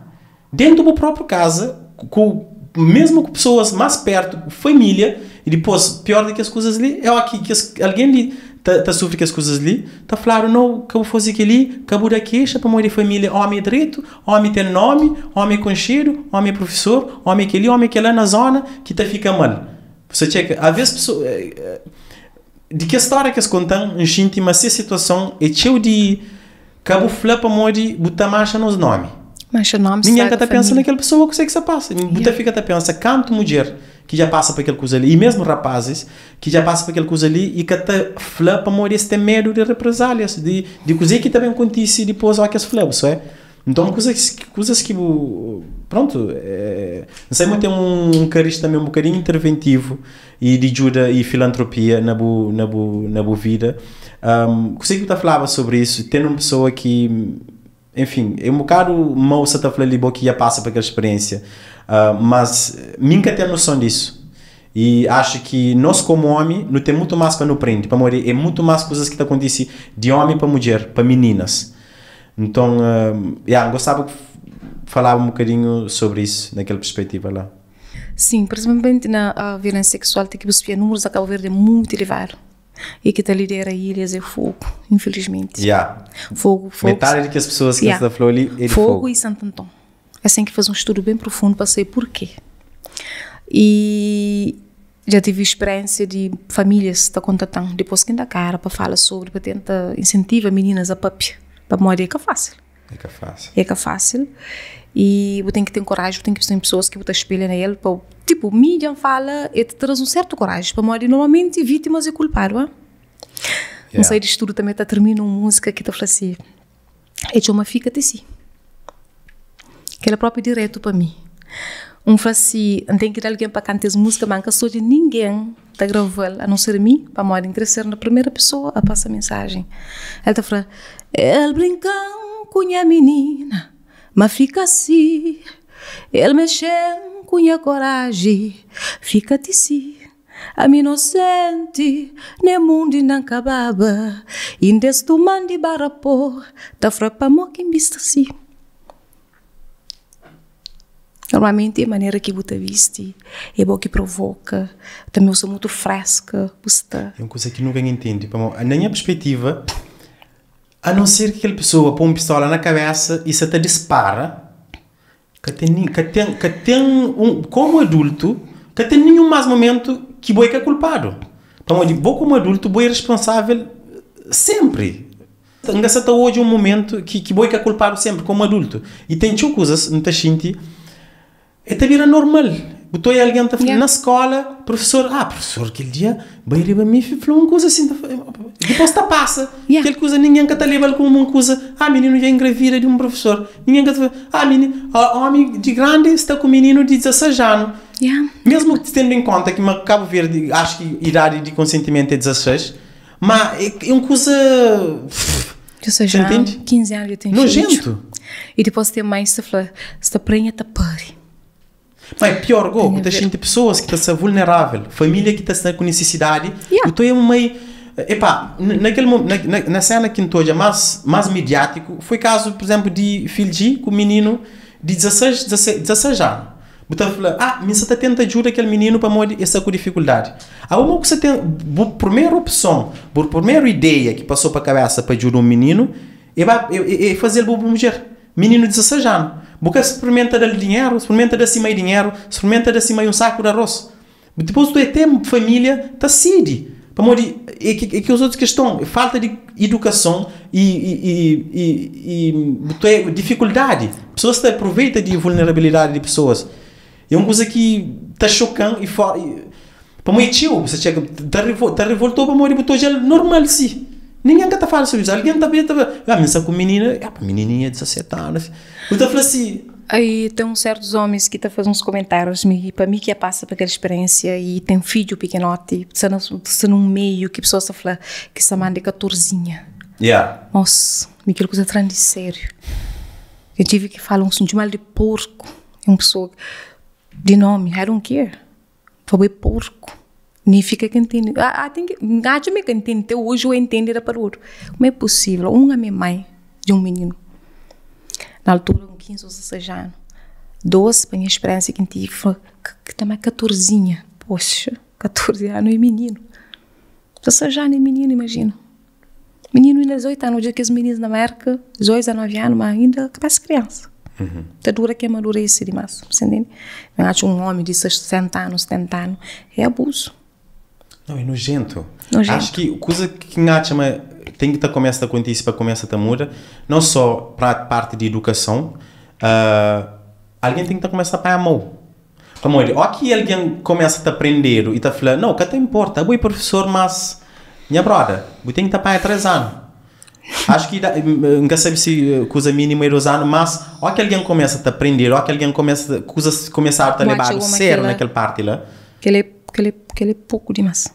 Dentu bu própriu kaza, ku mesmu ku pesoas más pertu, ku família, i dipôs pior di kes kuzas li é óki kes algen li ta ta sufri kes kuzas li, ta fladu no ka bu faze kel-li, ka bu da kexa pamodi família ómi é dretu, ómi ten nómi, ómi é konxedu, ómi é prufesor, ómi é kel-li, ómi é kel-la na zóna ki ta fika mal. Bu sta txeka? Alvês pesoa di kes stória ki es konta-m, N xinti ma ses situason é txeu di ka bu fla pamodi bu ta manxa nos nómi. Manxa nómi, Ningen straga ka ta pensa família. na kel pesoa kuzê ki sta pasa. Bu ta fika ta pensa kantu mudjer ki dja pasa pa kel kuza li i mésmu rapazis ki dja pasa pa kel kuza li i ka ta fla pamodi es ten medu di represálias, di di kuzê ki ta ben kontise dipôs óki es fla-bu, sô é? Nton kuzas kuzas ki bu prontu N sabe ma ten un karis tanbe un bokadinhu interventivu i di djuda i filantropia na bu na bu na bu vida. Kuzê ki bu ta flaba sobri isu? Ten un pesoa ki Enfin, é un bokadu mau sa ta fla li bo ki dja pasa pa kel speriensia, mas mi N ka ten noson disu. I axu ki nos komu omi nu ten mutu mas pa nu prende, pamodi é mutu mas kuzas ki ta kontise di omi pa mudjer, pa mininas. Nton, ya, N gostaba ki falaba un bokadinhu sobri isu na kel perspetiva la. Sin, prinsipalmenti na violensia seksual ten ki bu spia numerus na Kabu Verdi é mutu elevadu. E ki ta lidera ilhas é Fogo, infelizmenti. Yeah. Fogo, fogo. Metade di kes pessoas ki Yeah. sta falou li é di Fogo Fogo. e Santo Antão. Es ten ki faze un studu ben profundu pa sabe porquê. E dja tive experiência di famílias ta kontatan dipôs ki N da kara pa fala sobri, pa tenta insentiva mininas a papia, pamodi é ka fásil. É ka fásil. É ka fásil. E bu ten ki ten koraji, bu ten ki ten pessoas ki bu ta spelha na el pa, tipo, mi dja N fala, e ta traze un sertu koraji, pamodi normalmenti vítimas é kulpadu, ah. N sai di studu tanbe ta termina un múzika ki ta fla si, E txoma fika ti si. Kel-la propi diretu pa mi. N fla si, N ten ki da algen pa kanta es múzika, ma N ka sodja ningen ta grava-l a non ser mi, pamodi N kre ser na primera pesoa a pasa mensajen. El ta fla, El brinka-m ku nha minina, ma fika si El mexe-m ku nha koraji, fika ti si Ami inosenti, ne mundu inda N ka baba Inda es tuma-m di bara po, ta fla pamo ki N bista si. Normalmenti é manera ki bu ta bisti, é bo ki provoka, tanbe bu sta mutu freska, bu sta. É un kuza ki nunka N intendi, pamodi na nha perspetiva, a non ser ki kel pesoa poi un pistola na kabesa i sa ta dispara, ka ten ka ten ka ten un komu adultu, ka ten ninhun mas mumentu ki bo é ka kulpadu, pamodi bo komu adultu bo é responsavel senpri. N ka sa ta odja un mumentu ki ki bo é ka kulpadu senpri komu adultu. I ten txeu kuzas N ta xinti e ta bira normal. Bu ta oia algen ta fla na skola, profesor, ah profesor kel dia bai riba mi fla un kuza asin, dipos ta pasa kel kuza ningen ka ta leba-l komu un kuza, ah mininu dja engravida di un profesor, ningen ka ta fla, ah mininu, omi di grandi sta ku mininu di 16 anu. Mesmu tendu en konta ki ma Kabu Verdi axu ki idadi di konsentimentu é 16, Ma é un kuza. Ou seja, Você entende? 15 anos eu tenho Nojento. filho. E depois tem mães que fala, sta prenha ta pari. Ma é pior go, Tem bu a ta ver. xinti pessoas ki ta sta vulnerável, família ki ta sta ku nisisidadi, Yeah. bu ta oia un mãe, epá, na kel mo, na, na, na sena ki N ta odja más, más midiátiku foi kazu, por exemplo, di Fildji ku mininu di 16, 16, 16 anu. Bu ta fla, Ah, mi sa ta tenta djuda kel mininu pamodi el sta ku difikuldadi. Abo mo ku sa ten, bu primeru opson, bu primeru ideia ki pasou pa kabesa pa djuda un mininu é ba, é faze-l bu mudjer. Mininu di 16 anu. Bu ka sprimenta da-l dinheru, sprimenta da si mai dinheru, sprimenta da si mai un saku di aros. Dipôs tu é ten família ta sidi pamodi é ki é ki os otus keston é falta di idukason i i i i bu ta difikuldadi pesoas ta aproveita di vulnerabilidadi di pesoas é un kuza ki ta xokan i fora pamodi é txeu bu sta txeka ta ta revoltou pamodi bu ta odjal normal si ningen ka ta fala sobri algen ta ta ah mi sta ku minina ah minininha di 17 anu bu ta fla si. Aí tem uns certos homens que ta faze uns comentários mi pa mi ki a passa pa kel experiência e tem fidju pikinoti sta na sta num meio ki pessoas ta fla ki sta manda é katorzinha Yeah. Mos mi kel kuza tran di sério eu tive ki fala um txomal di porco um pessoa di nomi I don't care pa bo é porco nem fica ka entende ah ah ten ki atxa mi ka entende te hoje eu entende da pa outro como é possível um ami mãe di un mininu na altura ku 15 ou 16 anu 12 pa nha speriensia ki N tive fla ki ta ma katorzinha poxa 14 anu é mininu. 16 anu é mininu, imajina. Mininu inda 18 anu, odja kes mininus na Merka, 18, 19 anu, ma inda ka parse kriansa. Ta dura ki amadurese dimas, bu ntende? N atxa un omi di 60 anu, 70 anu, é abuzu. Não, é nojento. Nojento. Acho que coisa que N atxa ma ten ki ta kumesa ta kontise pa kumesa ta muda, não só pra parte di edukason, algen ten ki ta kumesa ta panha mau. Pamodi, ó ki algen kumesa ta prendedu i ta fla, Nau, ka ta inporta, abo é profesor, mas nha broda, bu ten ki ta panha 3 anu. Acho ki N ka sabe si kuza minimu é 2 anu, mas ó ki algen kumesa ta prendedu, ó ki algen kumesa, kuzas kumesadu ta lebadu sériu na kel parti la. Kel é, kel é poku dimas.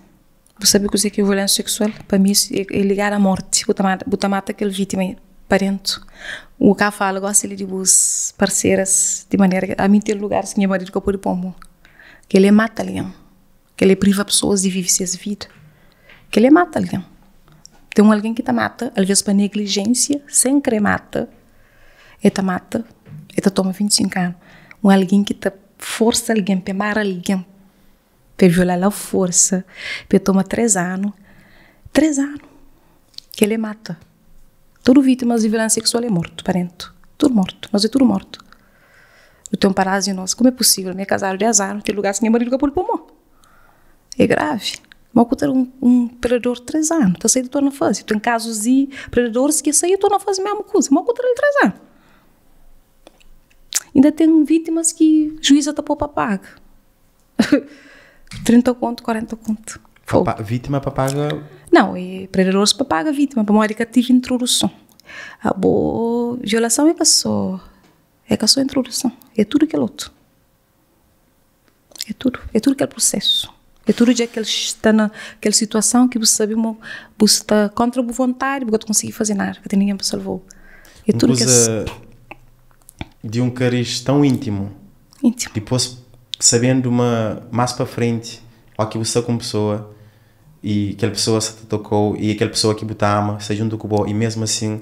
Bu sabe kuzê ki é violénsia seksual? Pa mi é ligadu a morti. Bu ta mata, bu ta mata kel vítima pa déntu. Bu ka fala gósi li di bus parseras di manera ki ami ten lugaris ki nha maridu ka pode pô-m mon. Kel-li é mata algen. Kel-li é priva pesoas di vive ses vida. Kel-li é mata algen. Ten un algen ki ta mata, alvês pa neglijénsia, sen krê mata, el ta mata, el ta toma 25 anu. Un algen ki ta forsa algen pa el mara algen. Pa e viola-l a forsa, pa e toma 3 anu, 3 anu, kel e mata. Tudu vitimas di violensia seksual é mortu pa dentu, tudu mortu, nos é tudu mortu. Nu ten un padas di nos, kuma é pusivel? Mi é kazadu 10 anu, ten lugar si nha maridu ka pode pô mô. É gravi. Mo ku ta un predador 3 anu, ta sai ta torna faze. Ten kazus di predadoris ki sai i torna faze mesmu kuza, mo ku ta da-l 3 anu. Inda ten vitimas ki juiza ta pô pa paga. 30 kontu, 40 kontu. Fogo. Pa, vítima pa paga. Não, e predadores pa paga vítima, pamodi ka tive introduson. Abo, violason é ka só, é ka só introduson, é tudu kel otu. É tudu, é tudu kel prosesu. É tudu dja kel sta na kel situason ki bu sabe ma bu sta kontra bu vontadi, bu ka ta konsigi faze nada, ka ten ningen pa salva-u. É tudu kes. Di un karis tão íntimo. Íntimo. Dipôs, sabendu ma más pa frenti, ó ki bu sta ku un pesoa i kel pesoa sta ta toka-u i é kel pesoa ki bu ta ama sta djuntu ku bo i mésmu asin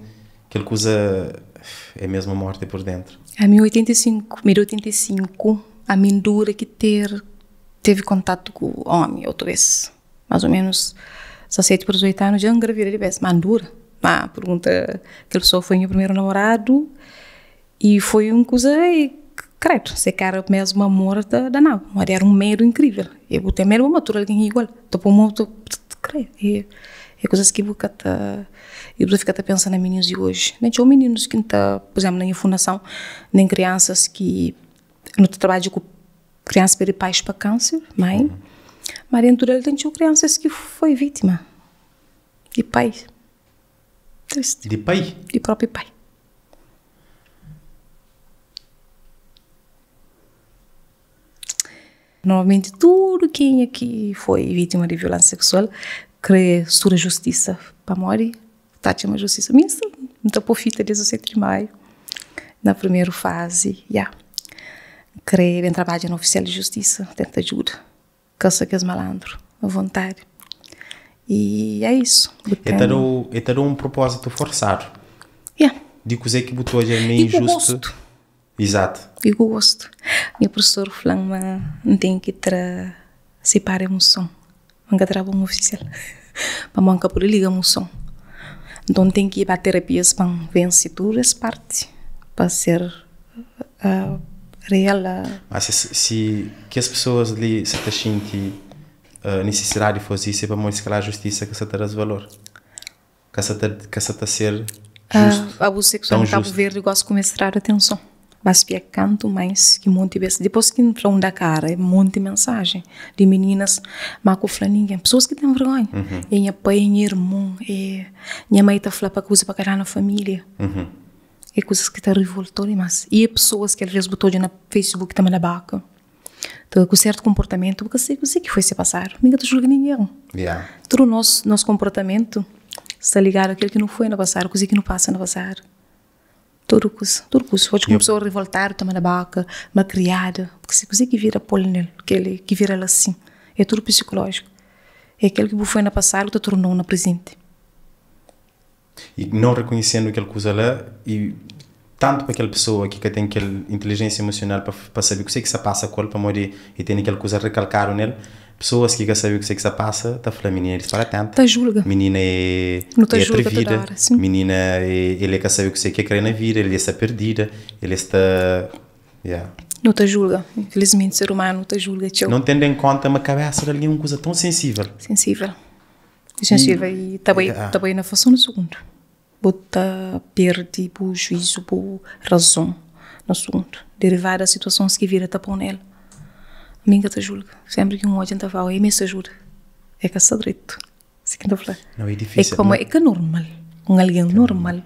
kel kuza é mésmu mórti pur déntu. Ami 85, mi di 85, ami N dura ki ter teve kontatu ku ómi otu bês, más ô ménus 17 pa 18 anu dja N ngravida di bês, má N dura. Má pergunta kel pesoa foi nha primeru namoradu. E foi un kuza e kredu, se ka era mesmu amor ta danaba, pamodi era un medu inkrivel, e bu ten medu pa mata tudu algen igual, ta poi mo ta kre, e e kuzas ki bu ka ta, e bu ta fika ta pensa na mininus di oji, nen txeu mininus ki ta, pur izemplu na nha fundason, nen kriansas ki nu ta trabadja ku kriansas perde pais pa kanser, mai, ma dentu del ten txeu kriansas ki foi vitima di pai. Triste. Di pai? Di propi pai. Normalmenti tudu kenha ki foi vítima di violénsia seksual krê studa justisa. Pamodi ta atxa ma justisa. Mi nsta, N ta pô fita 17 di maiu na primeru fazi, ya. N krê ben trabadja na ofisial di justisa, tenta djuda. Kasa kes malandru a vontadi. E é isso. Bu E ta dau, e ta dau un propósitu forsadu. Yeah. Di kuzê ki bu ta odja ma é E ku injustu. gostu. Izatu. E ku gostu. Nha profesor fla-m ma N ten ki tra sipara emoson. Ma N ka traba un ofisial. Pamodi N ka pode liga emoson. Nton N ten ki ba terapias pa N vense tudu es parti pa ser real. Má si, si kes pesoas li sa ta xinti nisisidadi di faze isu é pamodi si kalhar justisa ka sa ta da-s valor, ka sa ta, ka sa ta ser justu, Abuzu seksual tão na Kabu justu. Verdi gosi kumesa tradu atenson. Ba spia kantu mais ki monti bes. Dipôs ki N fla un da kara, é monti mensajen di mininas má ku fla ningen. Pesoas ki ten vergonha. É nha pai, é nha irmon, é nha mai ta fla pa kuza pa ka da na família. É kuzas ki ta rivoltau dimas. I é pesoas ki alvês bu ta odja na Facebook ta manda baka, ta ku sertu konportamentu, bu ka sabe kuzê ki foi se pasadu. Mi ka ta julga ningen. Tudu nos, nos konportamentu sta ligadu a kel ki nu foi na pasadu, kuzê ki nu pasa na pasadu. Tudu kuza, tudu kuza. Odja ku un pesoa rivoltadu ta manda baka, malkriada, bu ka sabe kuzê ki vira pô-l nel, kel ki vira-l asin. É tudu psikolójiku. É kel ki bu foi na pasadu ki ta torna-u na prezenti. I não reconhecendo kel kuza la i tantu pa kel pessoa ki ka ten kel inteligência emocional pa pa sabe kuse ki sa pasa ku el pamodi e tene kel kuza recalcado nel. Pessoas ki ka sabe kuse ki sta pasa ta fla minina é disparatenta. Ta julga. Minina é Nu ta é julga toda atrevida, hora, sim. minina é el é ka sabe kuse ki é kre na vida, el sta perdida, el sta yeah. Nu ta julga, infelizmenti ser humanu ta julga txeu. Não tendo em conta ma kabesa di algen é un kuza tão sensível. Sensível. Sensível e ta bai ta bai na frason di sugundu. Bu ta perde bu juízu, bu razon na asuntu, derivadu da situasons ki vida ta pô na el. Mi N ka ta julga. Sénpri ki N odja N ta fla, E meste ajuda. E ka sta dretu. Si ki N ta fla. Nau, é difísil. É pamodi é ka normal un algen normal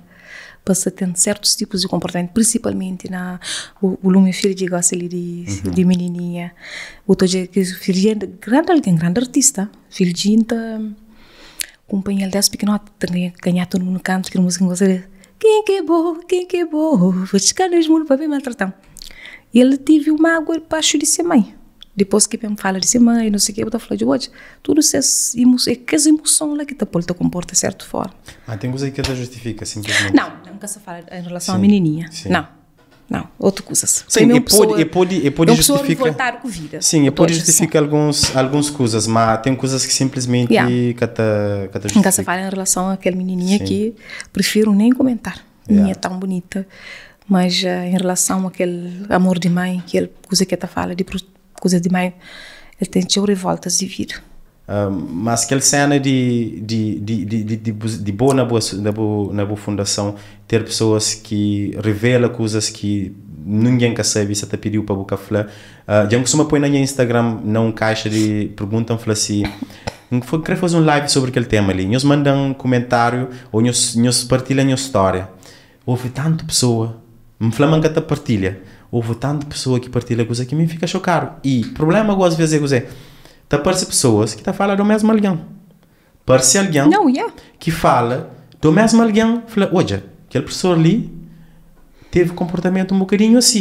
pa sta ten sértus tipus di konportamentu, prinsipalmenti na bu lumi fidju gosi li di minininha. Bu ta odja ki fidju é grandi algen, grandi artista. Fidju N ta. Kunpanhel des pikinoti ta ganha tudu mundu kanta kel musika N gosta del Ken ki é bo, ken ki é bo Vou txika nes mundu pa ben maltrata-m I el tive un mágua dibaxu di se mãe Dipôs ki ben fala di se mãe no sei ke bu ta fla dja odja tudu ses é kes imuson la ki ta pô-l ta konporta sertu forma. Ma ten kuza ki ka ta justifika sinplismenti. Nau, N ka sta fala en relason a minininha, nau. Não, outro coisas. Sim, e pode, e pode, e pode é uma pessoa justifica. revoltada com vida. Sim, e pode justifica alguns, alguns coisas, mas tem coisas que simplesmente Yeah. que te, que te Nunca se justifica. fala em relação àquela menininha Sim. que prefiro nem comentar. Yeah. Minha é tão bonita, mas eh, em relação àquele amor de mãe, que ele coisa que ela fala de coisa de mãe, ele tem teu revoltas de vida. Mas kel sena di di di di di di di bo na bu na bu na bu fundason ter pessoas ki revela kuzas ki ninguém ka sabe sa ta pidiu pa bu ka fla. Dja N kustuma poi na nha Instagram na un kaixa di pergunta N fla si N kre faze un live sobri kel tema li nhos manda-m kumentáriu ô nhos nhos partilha nhos stória. Houve tantu pessoa N fla ma N ka ta partilha houve tantu pessoa ki partilha kuza ki mi N fika xokadu i problema gosi ves é kuzê? Ta parse pessoas ki ta fala do mesmu algen. Parse algen Não, yeah. ki fala do mesmu algen, fla, odja, kel professor li teve konportamentu un bokadinhu asi.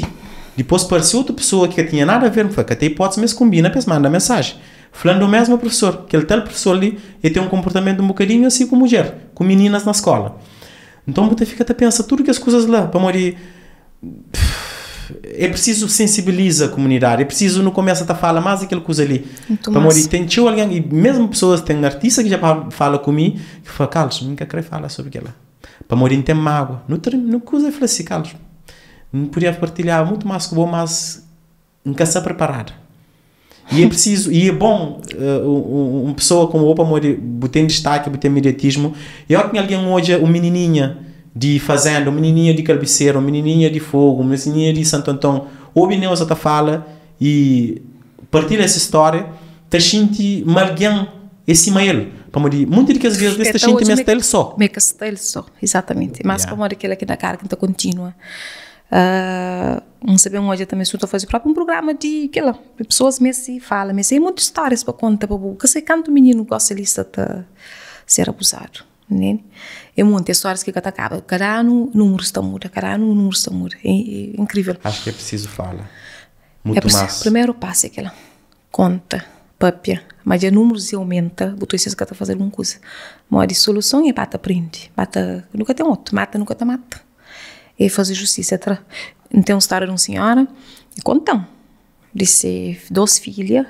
Dipôs parse otu pessoa ki ka tinha nada a ver, fla, ka ten hipótese ma es konbina pa es manda mensaji. Flan do mesmu professor, kel tal professor li, el ten un konportamentu un bokadinhu asi ku mudjer, ku mininas na skola. Nton bu ta fika ta pensa tudu kes kuzas la, pamodi é prisizu sensibiliza komunidadi, é prisizu nu kumesa ta fala más di kel kuza li. Pamodi ten txeu algen, i mesmu pesoas, ten artista ki dja fala ku mi, ki fla, Carlos, mi ka kre fala sobri kel-la, pamodi N ten mágua. Nu ta nu kuza el fla si, Carlos, N podia partilhaba mutu más ku bo, mas N ka sta preparadu. I é prisizu, i é bon un pesoa komu bo, pamodi bu ten distaki, bu ten mediatismu, i óki algen odja un minininha di fazenda, un minininha di Kalbisera, un minininha di Fogu, un minininha di Santu Anton, obi Neuza ta fala i partilha se stória, ta xinti ma algen é sima el. Pamodi munti di kes bês li es ta xinti ma es sta el sô. Ma es ka sta el sô, izatamenti. Mas pamodi kel-la ki na kara ki N ta kontinua. N sabe N odja tanbe su ta faze propi un prugrama di kela pa pesoas meste fala meste ten monti stórias pa konta pa bu ka sai kantu mininu gosi li sta ta ser abuzadu ntende é monti é stórias ki ka ta kaba kada anu numerus ta muda kada anu numerus ta muda é inkrivel. Acho ki é prisizu fala mutu mas. Primeru pasu é kela konta papia ma dja numerus dja aumenta bu ta odja si es ka ta faze algun kuza modi soluson é ba ta prende ba ta nu ka ten otu mata nu ka ta mata. E faze justisa tra. N ten un stória di un sinhora, e konta-m di se dos filha,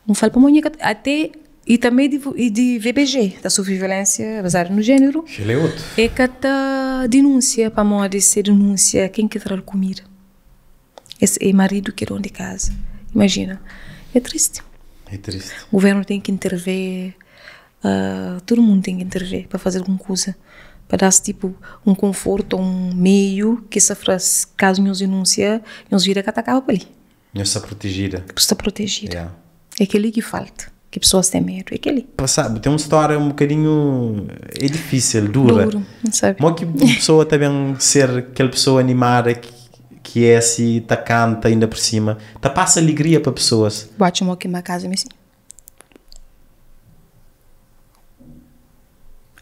un fla-l pamodi nha ka ta, ate i tanbe di di VBG, ta sufri violensia bazadu nu jeneru, Kel é otu. e ka ta dinúnsia pamodi se dinúnsia ken ki tra-l kumida? Es é maridu ki é donu di kaza. Imajina, é tristi. É tristi. Guvernu ten ki intervê, tudu mundu ten ki intervê pa faze algun kuza, pa da-s tipu un konfortu, un meiu ki sa fla-s kazu nhos dinúnsia, nhos vida ka ta kaba pa li. Nhos sta protejida. Bu sta protejida. Yeah. É kel-li ki falta, ki pesoas ten medu, é kel-li. Pasa, bu ten un stória un bokadinhu, é difísil, dura. Duru, N sabe. Mo ki un pesoa ta ben ser kel pesoa animada ki é si, ta kanta inda por sima, ta pasa alegria pa pesoas? Bu atxa mo ki N ba kaza mi si?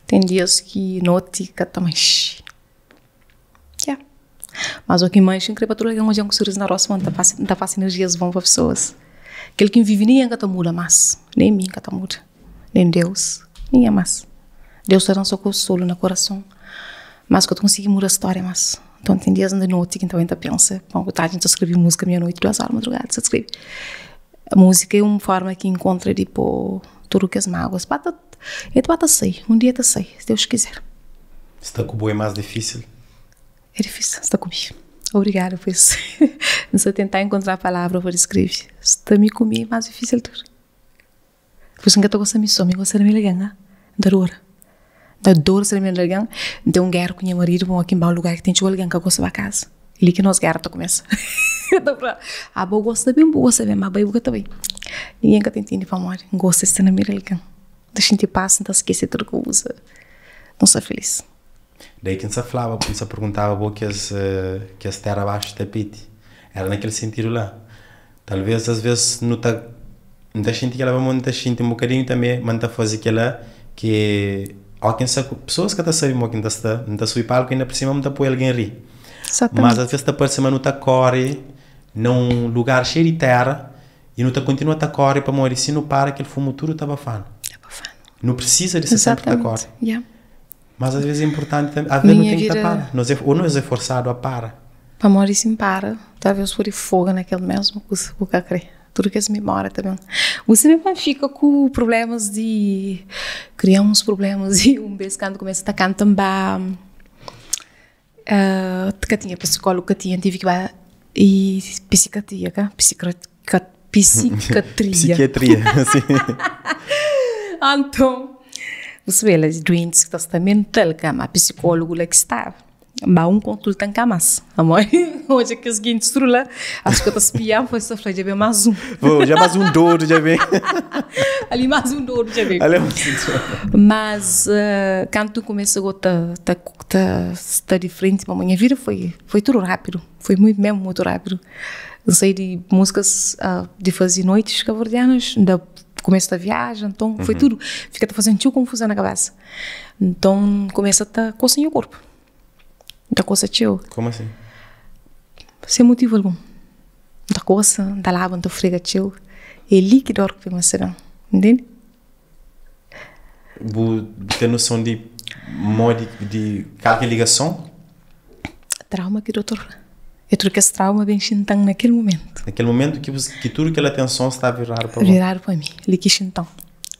Ten dias ki noti ka ta manxe. Ya. Mas o ki manxe, N kre pa tudu algen odja-m ku surizu na rostu, ma N ta pasa, N ta pasa energias bon pa pesoas. Kel ki N vive ningen ka ta muda mas, nen mi N ka ta muda, nen Deus, ningen mas. Deus ta da-m so konsolu na korason, mas ka ta konsigi muda stória mas. Nton ten dias di noti ki N ta bai N ta pensa, bon, ku tardi N ta skrebe múzika mia noiti, duas óra di madrugada N ta skrebe. Múzika é un forma ki enkontra di pô tudu kes máguas ba ta e ba ta sai, un dia ta sai, se Deus kizer. Sta ku bo é más difísil? É difísil sta ku mi. Obrigada pa es. N sta tenta enkontra palavra pa deskreve. Sta mi ku mi é más difísil tudu. Por isso N ka ta gosta mi só, mi gosta di mi algen, ha. N ta adora. N ta adora sta na mi algen. N ten un géra ku nha maridu pamodi ki N ba un lugar ki ten txeu algen ka gosta ba kaza. É li ki nos géra ta kumesa. El ta fla, Abo gosta ben, bu gosta ben, ma bai bu ka ta bai. Ningen ka ta intende pamodi N gosta di sta na mi di algen. N ta xinti pas, N ta skese tudu kuza, N sta filis. Daí ki N sa flaba, N sa perguntaba bo kes kes tera baxu tapeti. Era na kel sentidu la. Talvês as ves nu ta N ta xinti kela pamodi N ta xinti un bokadinhu tanbe ma N ta faze kela ki óki N sta ku pesoas ka ta sabe mo ki N ta sta N ta subi palku inda pur sima N ta poi algen ri mas as ves ta parse ma nu ta kore na un lugar xeiu di tera i nu ta kontinua ta kore pamodi si nu para kel fumu tudu ta bafanu nu prisiza di sta senpri ta kore mas as ves é inpurtanti tanbe as ves nu ten ki ta para nos é ô nos é forsadu a para. Pamodi si N para, talvês pode foga na kel mésmu kuza ku ka krê. Tudu kes mimória ta ben. Bu sabe ma N fika ku prublémas di kria uns prublémas di un bês kantu kumesa ta kanta N ba ka tinha pisikólogu ka tinha N tive ki ba i pisikatria ka pisikatria. Psikiatria, si. Anton, bu sabe el é duentis ki ta sta mental ka ma pisikólogu la ki staba. Ba un konsulta nka mas. Amor, odja kes gentis tudu la, acho que ta spiam, foi só fla, dja ben mais um. Pô, já mais um dodo dja ben. Ali mais um dodo dja ben. Ali mais um dodo. Mas, uh, kantu começa go ta, ta, ta, ta di frente pa minha vida foi, foi tudo rápido. Foi muito mesmo, muito rápido. N saí de músicas uh, de fazer noites cabo-verdianas, da começo da viagem, então foi tudo. Fica ta fazendo txeu confusão na cabeça. Então começa ta coça nha corpo. N ta kosa txeu. Como assim? Sen motivu algun. N ta kosa, N ta laba, N ta frega txeu. É li ki dor ki kumesa da-m, ntende? Bu ten noson di modi di kal ki é ligason? Trauma ki dotor fla. É tudu kes trauma ben xinta-m na kel momentu. Na kel momentu ki ki tudu kel atenson sta viradu pa bo. Viradu pa mi, li ki xinta-m.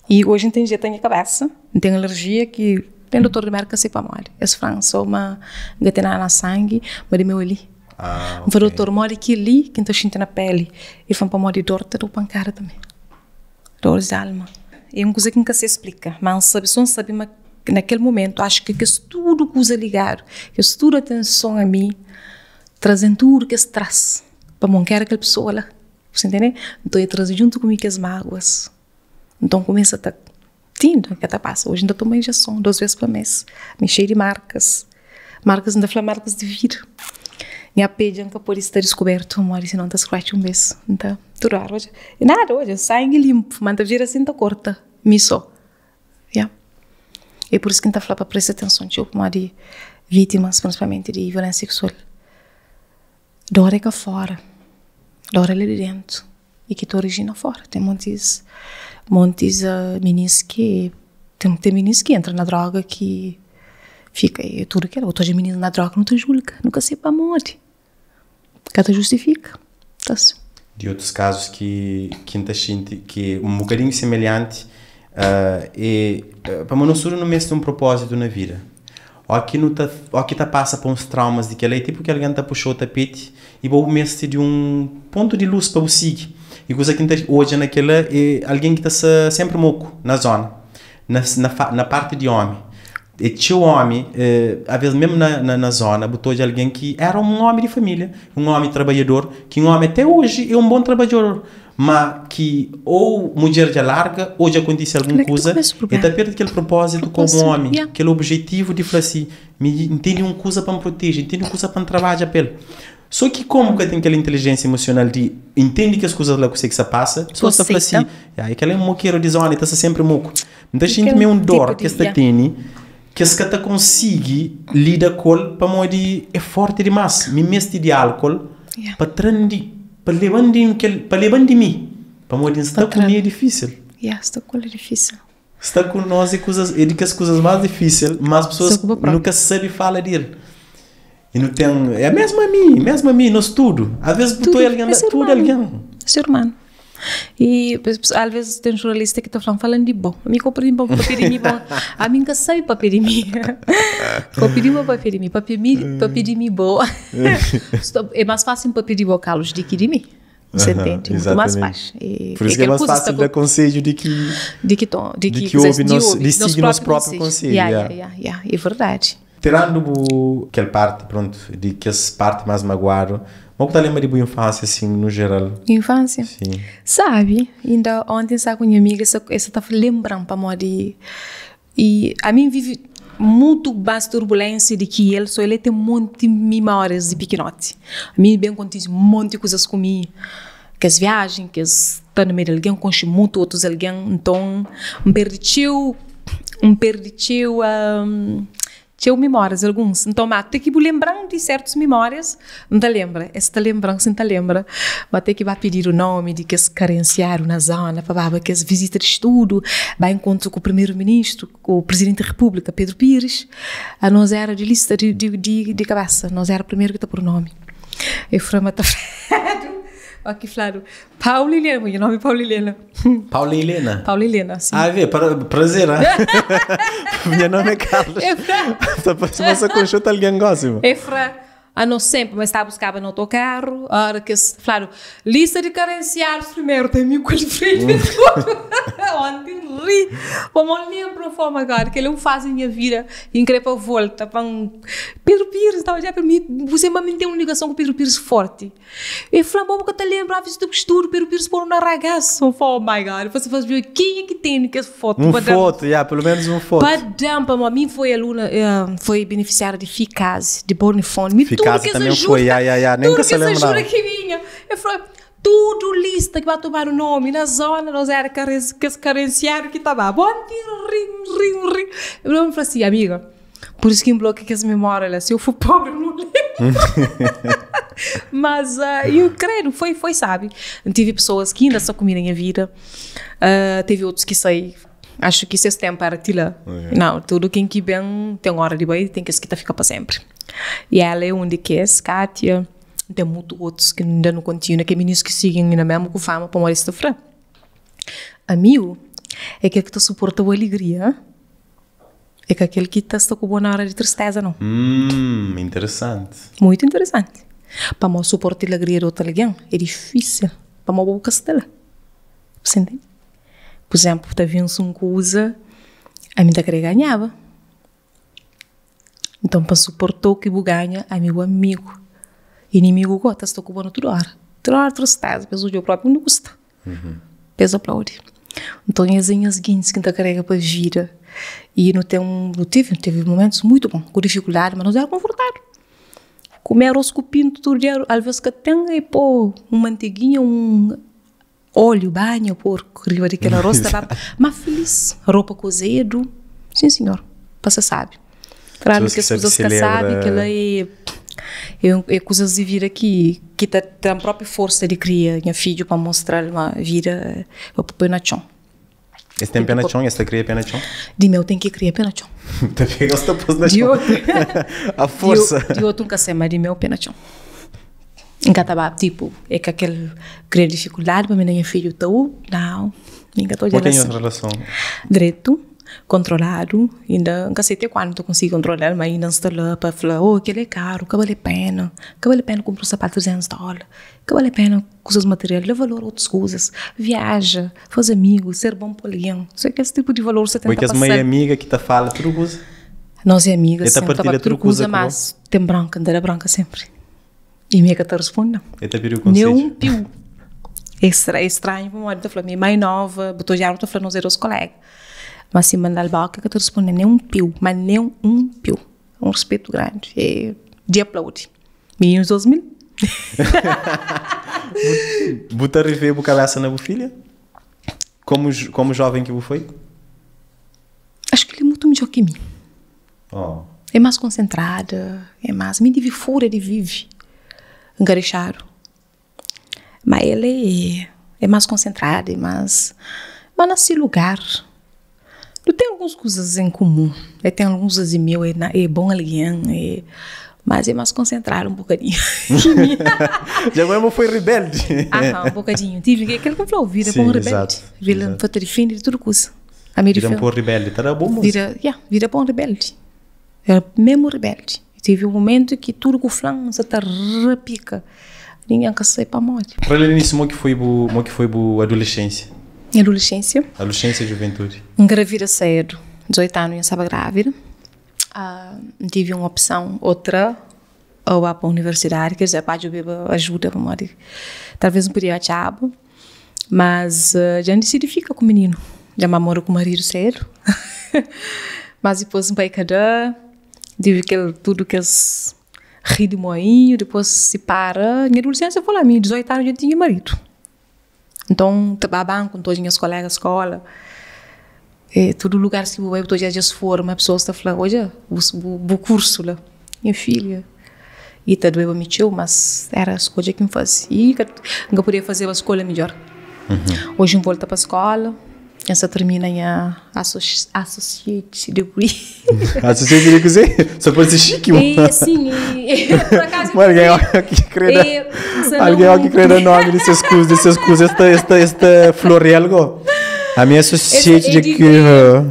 I oji N ten jetu na nha kabesa, N ten alerjia ki ten dotor di Mérka ka sai pamodi. Es fla-m so ma N ka ten nada na sangi, ma di meu é li. Ah, N fla ok. dotor modi ki é li ki N ta xinti na péli? El fla-m pamodi dor ta da-u pankada tanbê. Dores di alma. É un kuza ki N ka sai splika, ma N sabe, so N sabe ma na kel momentu acho ki kes tudu kuza ligadu, kes tudu atenson a mi traze-m tudu kes tras pamodi N ka era kel pesoa la. Bu sta ntende? Nton el traze djuntu ku mi kes máguas. Nton kumesa ta tinda ka ta pasa. Oji N ta toma injeson dos bes pa mes. Mi xei di markas. Markas, N ta fla markas di vida. Nha pé dja N ka pode sta diskubertu pamodi sinon N ta scratch un bes. N ta tudu óra odja. Nada odja, sangi linpu, ma N ta vira si N ta korta mi so. Ya. É pur isu ki N ta fla pa presta atenson txeu pamodi vítimas, prinsipalmenti di violénsia seksual. Dor é ka fora, dor é la di dentu e ki ta orijina fora. Ten montis, montis minis ki, ten ten minis ki entra na droga ki fika e tudu kela. Otu odja minis na droga nu ta julga, nu ka sabe pamodi, ka ta justifika. Ta si. Di otus kazus ki ki N ta xinti ki un bokadinhu semelhanti é pamodi nos tudu nu meste un propózitu na vida. Ó ki nu ta, ó ki ta pasa pa uns traumas di kel-la, é tipu ki algen ta puxa-u tapeti i bo bu meste di un pontu di lus pa bu sigi. I kuza ki N ta odja na kel-la é algen ki ta sta sénpri moku na zóna, na, na, na parti di ómi. É txeu ómi, avês mésmu na, na, na zóna bu ta odja algen ki éra un ómi di família, un ómi trabadjador, ki un ómi até oji é un bon trabadjador. Ma ki ou mudjer dja larga ou dja kontise algun kuza, el ta perde kel propózitu komu ómi, kel objetivu di fla si, Mi N tene un kuza pa N proteje, N tene un kuza pa N trabadja pa el. Sô ki komu ka ten kel intelijénsia emosional di intende kes kuzas la kuse ki sta pasa, pesoas ta fla si, Ya, kel-la é un mokeru di zóna, el ta sta sénpri moku. N ta xinti ma é un dór ki es ta tene, ki es ka ta konsigi lida ku el pamodi é fórti dimás. Mi meste di álkol pa tra-m di. Pa leba-m di kel, pa leba-m di mi, pamodi N sta ku mi é difísil. Ya, sta ku el é difísil. Sta ku nos é kuzas, é di kes kuzas más difísil, mas pesoas nu ka sabe fala di el. E nu ten, é mesmu ami, mesmu ami, nos tudu. Às vezes bu ta algen, tudu algen. Ser humanu. E alves ten jornalista ki ta fla-m, falan di bo. Mi ka pidi pa papia di mi bo. Ami N ka sabe papia di mi. Ka pidi pa papia di mi, papia mi, papia di mi bo. É más fásil papia di bo, Carlos, di ki di mi. Você entende? Muito mais fácil. E, Por isso que é mais fácil dar conselho de que de que tom, de de que que ouve nos, de seguir nosso próprio conselho. Yeah, yeah, yeah, yeah. É verdade. Tirando bu kel parti, pronto, di kes parti más maguadu, ma bu ta lenbra di bu infánsia asin, nu jeral? Infánsia? Sim. Sabi, inda onti N sta ku nha amiga, e sa ta lenbra-m pamodi i ami N vive mutu más turbulénsia di ki el, so el ten monti mimórias di pikinoti. Ami ben kontise monti kuzas ku mi, kes viajen, kes sta na meiu di algen, konxe mutu otus algen, nton N perde txeu, N perde txeu txeu mimórias, alguns. Nton, ma te ki bu lenbra-m di sértus mimórias, N ta lenbra, es ta lenbra-m si N ta lenbra, ma te ki ba pididu nómi di kes karensiadu na zóna pa baba kes vizita di studu, ba enkontru ku primeru-ministru, ku prizidenti di repúblika, Pedro Pires, anos éra di lista di di di kabésa, nos éra primeru ki ta podu nómi. E fla ma ta fladu, ó ki fladu. Paula Helena, nha nome é Paula Helena. Paula Helena? Paula Helena, sim. Ah, vê, para, prazer, ah? Nha nome é Carlos. Tá parece você conchota alguém gosta. É fra, ah, não sempre, mas está buscava no autocarro, a hora que se falaram, lista de carenciados primeiro, tem mim com ele frente. Ontem ri, como lembro a forma agora, que ele não faz a minha vida, increpa volta, para um... Pedro Pires, estava já para mim, você me tem uma ligação com Pedro Pires forte. E fla-m, bo bu ka ta lenbra avizu di kusturu Pedro Pires pô-nu na ragasu. N fla, oh my God. Você faz ver kenha ki tene kes fotu Un pa da-m. fotu, ya, pelo menos un fotu. Pa da-m, pamodi mi foi aluna, foi benefisiária di Fikase, di Bornifone. Mi tudu Fikase kes também ajuda, foi, ya, ya, ya, nem tudu ka sa kes ajuda lembraba. ki vinha. El fla, tudu lista ki ba tomadu nomi na zona, nos era kes karensiadu ki ta ba. Bo N ri, N ri, N ri. El fla si, amiga. Por isso que em bloco que as memórias lá, se eu for pobre, não lembro. Mas uh, eu creio, foi, foi, sabe? Tive pessoas que ainda só comiam na minha vida, uh, teve outros que saí. Acho que esse tempo era tila. Yeah. Não, tudo quem que bem tem hora de banho, tem que que fica para sempre. E ela é um de que é, Kátia, tem muito outros que ainda não continuam, que é meninos que seguem ainda mesmo com fama para morrer sofrer. Amigo, é aquele que te suporta a alegria. É ka kel ki ta sta ku bo na ora di tristeza, nau. Hum, interesanti. Muitu interesanti. Pamodi suporta alegria di otu algen é difísil, pamodi bo bu ka sta la. Bu ta ntende? Pur izénplu, ta vense un kuza, ami N ta krê ganhaba. Nton, pa N suporta-u ki bu ganha, ami bu amigu. Inimigu go ta sta ku bo na tudu ora. Tudu ora tristeza, pa es odja-u propi undi ku sta. Pa es aplaudi. Nton es é nhas gentis ki N ta karega pa vida. I nu ten, nu tevi, nu tevi momentus muitu bon, ku difikuldadi, ma nos éra konfortadu. Kume aros ku pintu tudu dia, alvês ka ten e po un manteginha, un óliu, banha porku riba di kel aros ta ba, ma filis, ropa kozedu, sin sinhor, pa se sabi. Klaru Pessoas ki que kes sabe kuzas ka sabi, celebra. kel-la é é kuzas di vida ki ki ta da-m própi forsa di kria nha fidju pa mostra-l ma vida é pa poi na txon. Es ten pé na txon? Es ta kria pé na txon? Di meu ten ki kria pé na txon. Ta pega-s ta pô-s na Di txon. otu A forsa. Di otu N ka sai, ma di meu pé na txon. N ka ta ba tipo é ka kel kria difikuldadi pa mi na nha fidju ta u, nau, mi N ka ta Como odja-l ki é nhos asin. relason? Dretu. Kontroladu, inda N ka sei te kuandu N ta konsigi kontrola-l, ma inda N sta la pa fla, oh kel-li é karu, ka bale pena, ka bale pena kunpra un sapatu 300 dóla, ka bale pena kuzas material, da valor a otus kuzas, viaja, faze amigus, ser bon pa algen, so kes tipu di valor sa Bo é tenta kes mai pasa-l. amiga ki ta fala tudu kuza? Nos é amiga, El ta sin, ta partilha papia tudu tudu kuza kuza, ku bo? mas ten bronka, N ta da bronka senpri. I mi é ka ta responde-m. El ta pidi-u Nem konsedju? un piu. É stra, é stranhu pamodi ta fla mi é mai nova, bu ta odjaba bu ta fla nos é dos kolega. Ma si mandal boka el ka ta responde nem un piu, ma nem un piu. Un respetu grandi, é di aplaudi. Mininus 2000. Bu ta revê bu kabesa na bu filha? Komu, komu joven ki bu foi? Acho ki el é mutu midjor ki mi. Oh. É más konsentrada, é más. Mi divi fúria di vive, N ka dexadu. Ma el é é más konsentrada, é más. Ma na se lugar. Nu ten alguns kuzas en kumun. El ten alguns kuzas di meu, é na é bon algen, é. Mas é mais concentrado um bocadinho. Já mesmo foi rebelde. Ah, um bocadinho. Tive que aquele que falou, vira para um rebelde. Exato, vira exato. para te defender de tudo coisa. A minha Vira para um rebelde, tá bom música. Vira, yeah, vira para um rebelde. Era mesmo rebelde. Tive um momento que tudo com o flan, você tá repica. Ninguém quer sair para a morte. Para além disso, como que foi bu, como que foi bu adolescência? Minha adolescência. Adolescência e juventude. Engravida cedo, 18 anos, eu estava grávida. Tive uma opção, outra, ou para a universidade, quer dizer, para eu ajuda, para talvez não podia achar, mas já decidi ficar com o menino. Já namoro com o marido cedo. Mas depois um pai cada, tive aquele, tudo que eles ri de moinho, depois se para. Minha adolescência foi lá, minha 18 anos já tinha marido. Então, trabalhava com todas as minhas colegas da escola. E, todo lugar que eu vou, todos os dias foram, uma pessoa está falando, olha, o curso lá, minha filha. E tá doendo me tio, mas era a escolha que me fazia. E não podia fazer uma escolha melhor. Hoje eu volto para a escola. Essa termina em Associate Degree. Associate Degree? Só pode ser chique, mano. E, sim, e, por acaso... Mano, alguém que crê alguém que crê no nome desses cursos, esta Florialgo. A minha Associate Degree...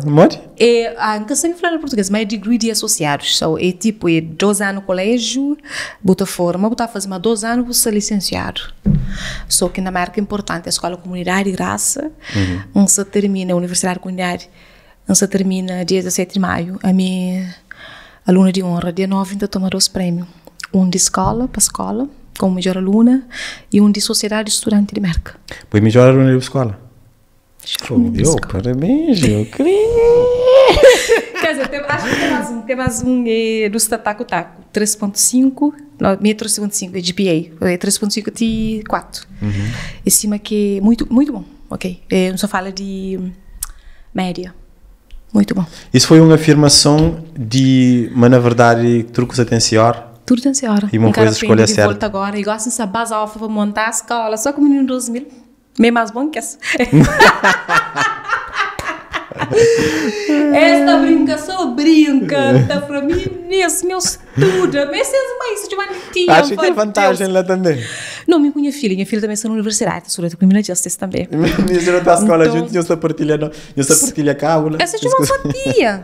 Mode? É, nunca sei me falar em português, mas é degree de associados. So, é tipo, é 2 anos no colégio, bota forma, bota fazer mais 2 anos, você licenciado. Só que na marca importante, a escola comunidade, graça, um se termina, a universidade comunidade, um se termina dia 17 de maio. A minha aluna de honra, dia 9, ainda toma 2 prêmios. Um de escola, para escola, como melhor aluna, e um de sociedade estudante de marca. Foi melhor aluna de escola? Meu, parabéns, eu creio. Quer dizer, acho que tem mais um é, do Taco Taco, 3.5, 3.5 é GPA, é 3.5 de 4. Em cima que é muito, muito bom, ok. É, não só fala de média, muito bom. Isso foi uma afirmação de, mas na verdade, truques atencior. Tudo tem senhora. E uma coisa escolha certa. Volta agora, igual assim, essa base alfa para montar a escola, só com o menino 12 mil. Meio mais bom que essa. Esta brinca, só brinca. Tá para mim, nesse meu estudo. Mas é de uma tia. Acho que tem vantagem lá também. Não, minha filha também está na universidade. Sou da Criminal Justice também. Minha filha está na escola junto, eu estou partilhando, eu estou partilhando cábula. Essa é de uma tia.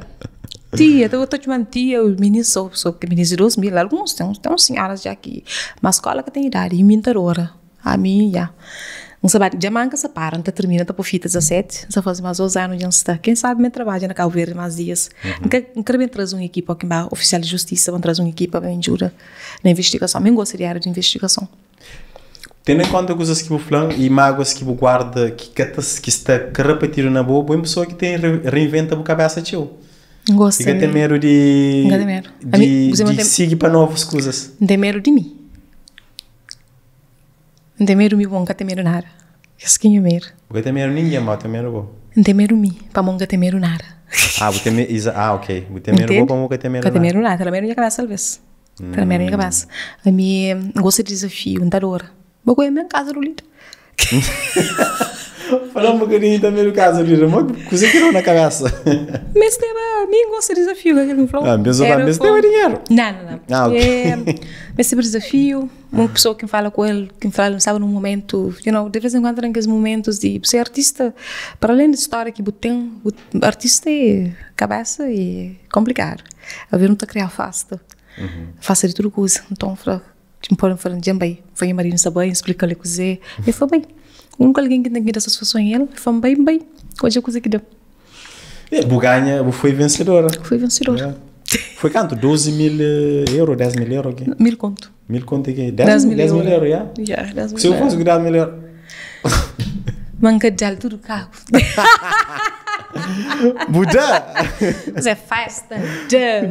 Tia, eu estou te chamando tia, os meninos são meninos de 2000, alguns tem senhoras já aqui. Mas escola que tem idade, imitadora. A minha. Não sabe, já manca se para, não termina, tá por fita 17, só faz mais 2 anos, já está. Quem sabe me trabalha na Cabo Verde mais dias. Não quero bem trazer uma equipa aqui, oficial de justiça, vão trazer uma equipa bem ajuda na investigação. Nem gosto de área de investigação. Tendo em conta coisas que o flan e mágoas que o guarda, que está repetido na boa, boa pessoa que tem reinventa a cabeça teu. Gosto. Fica tem medo de de seguir para novas coisas. Não tem medo de mim. Não tem medo de mim, bom, não tem medo nada. Isso que é medo. Não tem medo ninguém, mas tem medo bom. Não tem medo de mim, para não tem medo nada. Ah, ok. Não tem medo bom, para não tem medo nada. Não tem medo nada, tem medo minha cabeça, talvez. Tem medo minha cabeça. A mim, gosto de desafio, não dá dor. Vou correr minha casa, Lolita. Falar um bocadinho também do caso, Lolita. Uma coisa que não na cabeça. Mas tem, a mim gosta de desafio, que ele me falou. Ah, mas tem dinheiro. Não, não, não. Ah, ok. Mas sempre desafio. Uma pessoa que fala com ele, que fala, sabe, num momento, you know, de vez em quando tem aqueles momentos de ser artista, para além da história que tem, o artista é cabeça e complicado. A ver não está a criar fasta. Fasta de tudo coisa. Então, me podem falar de bem, foi a Marina Sabem, explica-lhe coisa. Ele falou bem. O único alguém que tem que dar satisfação em ele, foi bem, bem. Hoje é coisa que deu. É, Buganha foi vencedora. Foi vencedora. É. Foi quanto? 12 mil euros, 10 mil euros? Okay? Mil conto. Mil conto aqui? 10 mil euros, já? Yeah, 10 mil. Se eu fosse 10 mil euros. Manca de tudo carro. Buda! Mas é festa.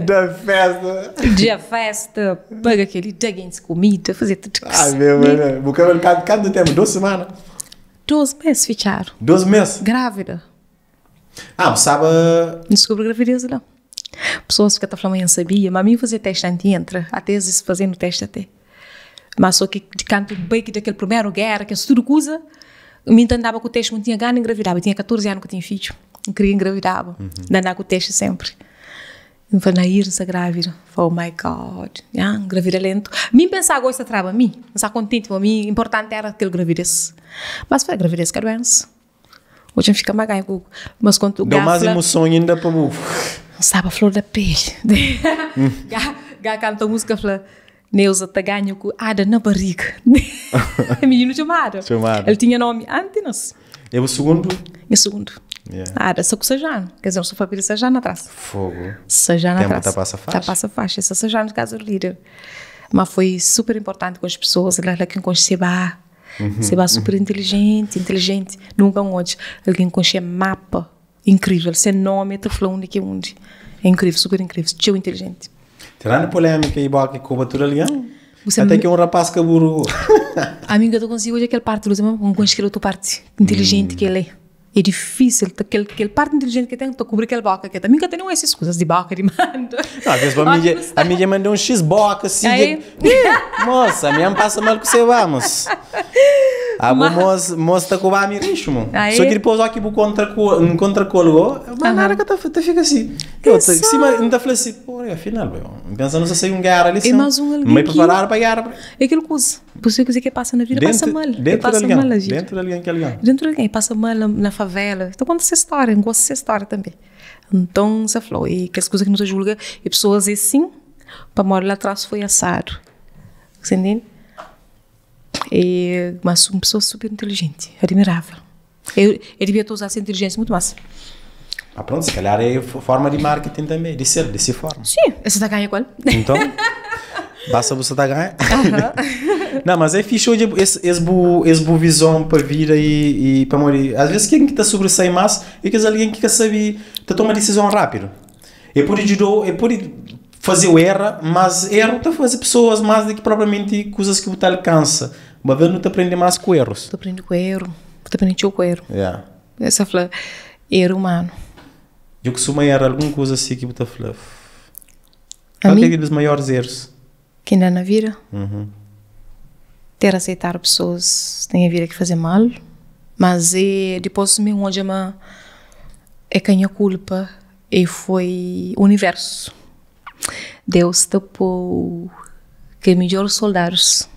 Da festa. Dia festa, paga aquele, dá comida, fazer tudo. Ai, meu, meu. O cabelo, quanto tempo? 12 semanas? 12 meses fecharam. 12 meses? Grávida. Ah, sabe... Descobre gravidez lá. Pessoas que até falavam, não sabia, mas a mim fazer teste antes entra, até às vezes fazendo teste até. Mas só que de canto bem que daquele primeiro guerra, que tudo coisa, me andava com o teste, não tinha gana, engravidava. Eu tinha 14 anos que eu tinha filho, não queria engravidava. Andava com o teste sempre. N fla, Nair, N sta grávida. N fla, oh my God, nha, N gravida lentu. Mi N pensa gosi ta traba mi, N sta kontenti pa mi, inportanti éra kel gravidez. Mas fla, gravidez ka duénsa. Oji N fika ma ganha ku, mas kontu Deu Gá más fla. emoson inda pa bu. N staba flor da pele. Gá, Gá kanta múzika fla, Neuza ta ganha ku Ada na bariga. Mininu txoma Ada. Txoma Ada. El tinha nomi anti nos. É bu sugundu? Nha sugundu. Yeah. Ada sta ku 6 anu. Quer dizer, nu sta papia di 6 anu atras. Fogo. 6 anu Tempu atras. ta pasa faxi. Ta pasa faxi. Sta 6 anu di kaza di líder. Ma foi super importanti konxe pesoas. La la ki N konxe Seba. Seba super inteligenti, inteligenti. Nunka N odja algen konxe mapa. Inkrivel. Se nomi ta fla undi ki é undi. É inkrivel, super inkrivel. Txeu inteligenti. Tirando polémika i boka i koba tudu algen, Você até ki un rapaz ka buru. Ami N ka ta konsigi odja kel parti li, ma N konxe kel otu parti inteligenti ki el é. É difísil, ta kel kel parti inteligenti ki el ten ta kubri kel boka ki el ten. Mi N ka ten nen esis kuzas di boka di manda. Não, às vezes a mídia, a mídia manda um X boka assim. Aí. Ih, moça, a minha passa mal com você, vamos. Ah, bu mos, mos ta ku ba mi rixu, mo. Aí. Só que depois, ó, que bu contra com, encontra com algo, mas nada que ta, ta fica assim. Eu, ta, sima, N ta fla assim, porra, afinal, meu, N pensa não sei um guerra ali, É mais um alguém Me que- preparar para guerra. É aquele coisa. Por isso que passa na vida, passa mal. Dentro de passa alguém, mal a vida. dentro de alguém que alguém. Dentro de alguém, passa mal na, na favela. Então conta essa história, eu gosto dessa história também. Então, você falou, e que as coisas que nos julga, e pessoas assim, para morar lá atrás foi assado. Você entende? E, mas uma pessoa super inteligente, admirável. Eu, eu devia ter usado essa inteligência muito mais. Ah, pronto, se calhar é forma de marketing também, de ser, de se forma. Sim, essa tá ganha qual? Então, basta você tá ganhando. Não, mas é fixe hoje esse, esse, bu, esse bu visão para vida e, e para morrer. Às vezes quem que está sobressai mais é que é alguém que quer saber, te toma decisão rápido. É por ajudou, é por fazer o erro, mas erro está fazer pessoas mais do que propriamente coisas que você alcança. Mas vez não te aprende mais com erros. Tu aprende com erro, tu aprende com erro. Yeah. Essa fala, erro humano. Eu costumo errar alguma coisa assim que você fala. A Qual que é mim, um dos maiores erros? que ainda na vida, ter aceitar pessoas tem a vida que fazer mal, mas é, depois me onde é é quem a culpa e foi o universo. Deus tapou que melhores soldados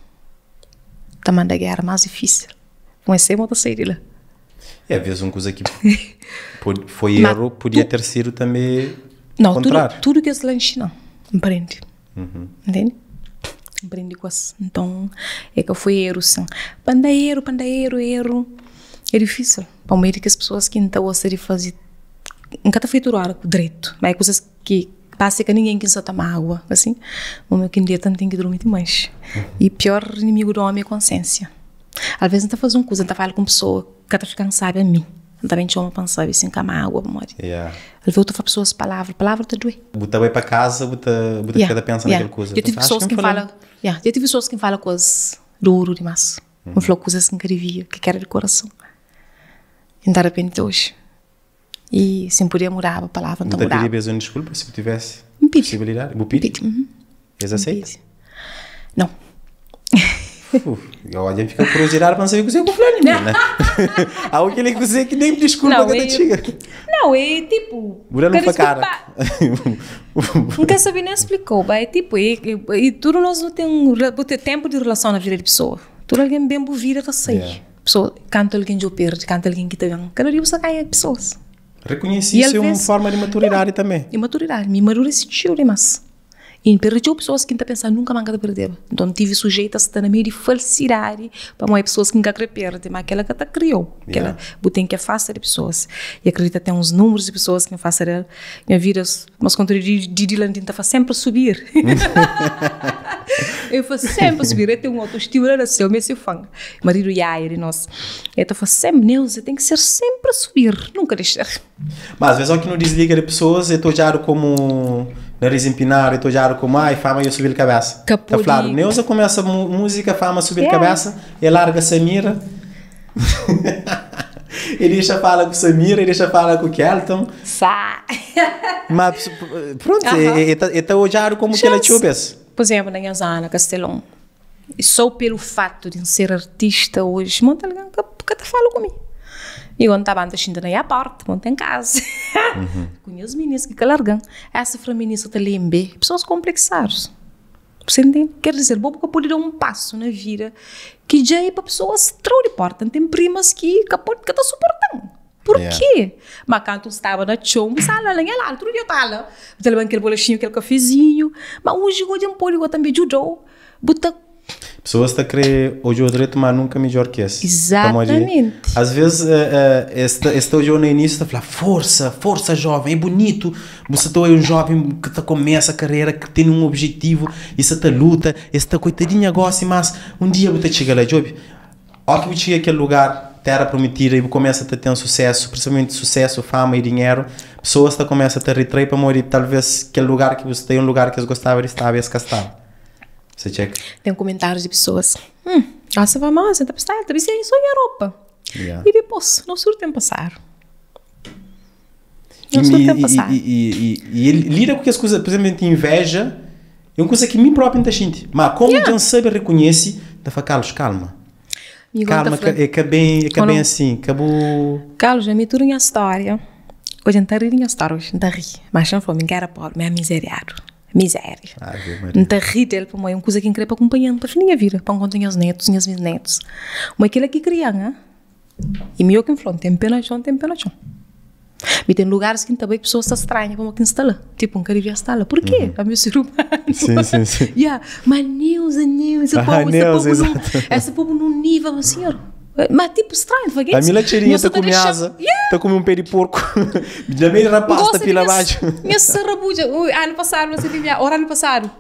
tá manda a guerra mais difícil. Comecei a sair de lá. É, às vezes uma coisa que foi Mas erro, podia ter sido também Não, tudo, contrário. tudo que eles lá ensinam, aprende. Entende? Aprendi com isso. Então, é que foi erro, sim. Pandaeiro, pandaeiro, erro. É difícil. Para o meio que as pessoas que então gostam de fazer. Nunca está feito hora direito. Mas é coisas que passa que ninguém quer tomar água. Assim, o meu que um dia tanto tem que dormir demais. E pior inimigo do homem é a consciência. Às vezes não está fazendo uma coisa, não está falando com pessoa que está ficando sabe a mim. Não está bem chama para saber, assim, cama água, amor. Yeah. Às vezes eu estou pessoas palavra, palavra te doer. Bota bem para casa, bota, bota Yeah, fica pensando yeah. naquela coisa. Eu tive Acho pessoas que não falei. falam, yeah, eu tive pessoas que falam coisas duro demais. Me falou coisas que não devia, que era de coração. E de repente hoje. E se podia mudar a palavra, então Não te mudava. pedi mesmo desculpa se tivesse Me pedi. possibilidade. Vou pedir? Pedi, uhum. Eles aceitam? Pedi. Não. Uf, eu olho fica curiosidade para não saber o que você com né? Há aquele que você que nem desculpa Não, que é- te chega. Não, é tipo. Bura não quer foi cara. desculpar. Não quer saber nem explicou, mas é tipo, e, e, e tudo nós não tem um, ter tempo de relação na vida de pessoa. Tudo alguém bem boa vida que sei. Yeah. Pessoa, canta alguém que eu perde, canta alguém que tá bem. Cada dia você ganha pessoas. Reconheci E isso às é uma vezes- forma de maturidade também. E maturidade, me amadureci demais. E perdi pessoas que não pensar nunca mais que perder. Então tive sujeita a estar na meio de falsidade para uma pessoas que nunca quer perder, mas aquela que tá criou, aquela Yeah. tem que afasta de pessoas. E acredita tem uns números de pessoas que afasta dela. Minha vida, mas quando de de Dylan tenta faz sempre subir. Eu faço sempre subir. Eu tenho um autoestima era seu, meu seu fã. Marido Yair, nós. Eu faço sempre, Neuza, tem que ser sempre a subir, nunca descer. Mas às vezes o que não desliga de pessoas é olhar como nariz empinado, é olhar como ai, fama eu subir a cabeça. Capô Tá claro, de- Neuza começa a música, fama subir a Yeah. cabeça, e larga Samira. e deixa fala com Samira, e deixa fala com o Kelton. Sa. Mas pronto, é tá olhar como que ela te Chance. obese. Por exemplo, na minha zona, Castelão, e só pelo fato de ser artista hoje, muita alguém que, que te fala comigo. I quando tava anta xinta na nha porta, quando tem casa. Ku nhas minis ki ka largan. Essa fra minis ta lembe pessoas complexados. Você entende? Quer dizer, bo ka pode dar um passo na vida que já é pa pessoas trau di porta. Tem primas ki ka pode, ka ta suportan. Por Yeah. quê? Mas kantu staba na txon, sala lá, nha lá, tudo dia tá lá. Ta leba aquele bolachinho, aquele cafezinho. Mas hoje hoje não pode, também ajudou. Buta Pessoas ta kre odja dretu, mas nunca melhor que esse. Exatamente. Às vezes, este, este olhou no início e fala, força, força jovem, é bonito. Você tá um jovem que tá começa a carreira, que tem um objetivo, e você tá luta, este coitadinho gosta, mas um dia você chega lá, Job. Ó que você chega àquele lugar, terra prometida, e começa a ter um sucesso, principalmente sucesso, fama e dinheiro, pessoas tá começa a te retrair para morrer, talvez aquele lugar que você tem um lugar que eles gostavam de estar, e eles estava. Você checa. Tem comentários de pessoas. Nossa, vai mal, você tá pensando, tá pensando só em Europa. Yeah. E depois, não surto tempo passar. E, Não surto tempo e, passar. e ele lida com as coisas, por exemplo, inveja, é uma coisa que mim próprio não sente. Mas como yeah. sabe reconhece, tá fala, Carlos, calma. E agora Calma, tá falando- que, é que é bem, é que é Quando- bem assim, acabou. Carlos, a minha tudo minha história. Hoje não tá rindo minha história, hoje não tá ri. Mas não foi, me era pobre, me é miseriado. Miséria. Ave Maria. Não tá ri dele para mãe, uma coisa que eu queria para acompanhar para a minha vida, para encontrar meus netos, meus bisnetos. Mas aquilo que queria, né? E meu que falou, tem pena chão, tem pena chão. E tem lugares que também pessoas se estranham como que instala. Tipo, um caribe instala. Por quê? A meu ser humano. Sim, sim, sim. Yeah. Mas Neuza, Neuza, Ah, povo, esse Neuza, povo não, exato. esse povo não nível, mas senhor. Mas tipo, estranho, A Mila Cheirinha tá com asa, Yeah. tá com um pé de porco. Já meio rapaz, tá pila abaixo. Minha sarrabuja. Ui, Ano passado, não sei se ora ano passado.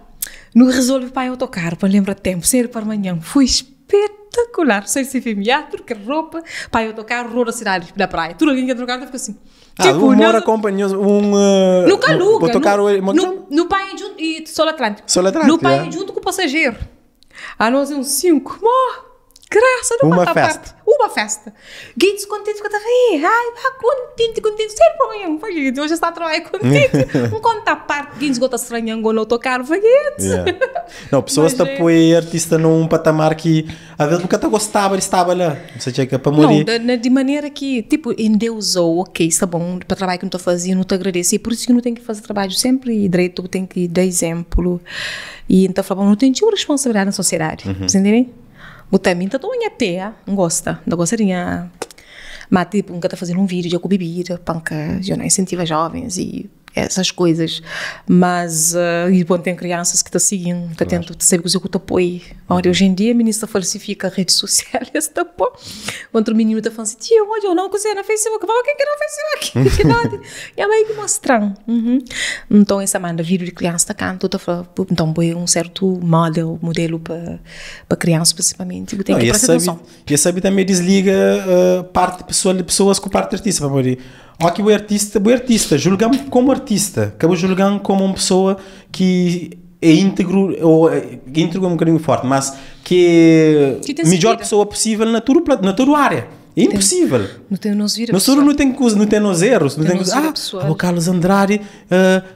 No resolve pai autocarro, para lembrar tempo, ser para amanhã. Foi espetacular. Sei se filme, porque roupa, pai autocarro, roda a cidade da praia. Tudo alguém que entrou no carro fica assim. Ah, um mora Neuza- acompanhou um. Uh, Nunca aluga. Vou tocar no, o. no, no pai junto, e Sol Atlântico. Sol Atlântico, No pai yeah. junto com o passageiro. A nós uns cinco. Oh, graça não Uma mata a festa. parte. Uma festa. Gates contente que eu estava aí. Ai, vá, contente, contente. Sério para amanhã. Foi, gente, hoje está a trabalhar contente. Um conta a parte. Gates gota estranhando no autocarro. Foi, Gates. Yeah. Não, pessoas Mas te é- apoiam artista num patamar que às vezes nunca te gostava, ele estava lá. Você tinha que para Não, morrer. de maneira que, tipo, endeusou, ok, está bom, para trabalho que não estou fazendo, não te agradeço. E por isso que não tenho que fazer trabalho sempre direito, tenho que dar exemplo. E então, falava, não tenho nenhuma responsabilidade na sociedade. Uhum. Você entende? O também tá toda minha não gosta, não gostaria. Mas, tipo, nunca está fazendo um vídeo de com bebida, panca, eu não incentiva jovens e essas coisas. Mas, e bom, tem crianças que estão seguindo, está tentando saber o que eu apoio. Olha, hoje em dia a ministra falsifica a rede social, esta pô. Outro menino está falando assim, tio, hoje eu não consigo no Facebook, vamos quem que no Facebook? Que não, E a mãe que mostrando. Uhum. Então, essa manda vídeo de criança tá canto, tá falando, então, põe um certo model, modelo para para criança, principalmente, tem Não, que e prestar sabe, atenção. e sabe também desliga parte pessoal, de pessoas com parte artista. Para morrer. Ó que o artista, julgamos como artista, acabou julgando como uma pessoa que é íntegro, ou íntegro é um bocadinho forte, mas que Que tem é melhor seguida. pessoa possível na tua, na tua área. É impossível. Não tem nos vira No pessoal. soro não tem coisa, não tem nos erros, não Tem tem nos coisa. vira Ah, pessoal. o Carlos Andrade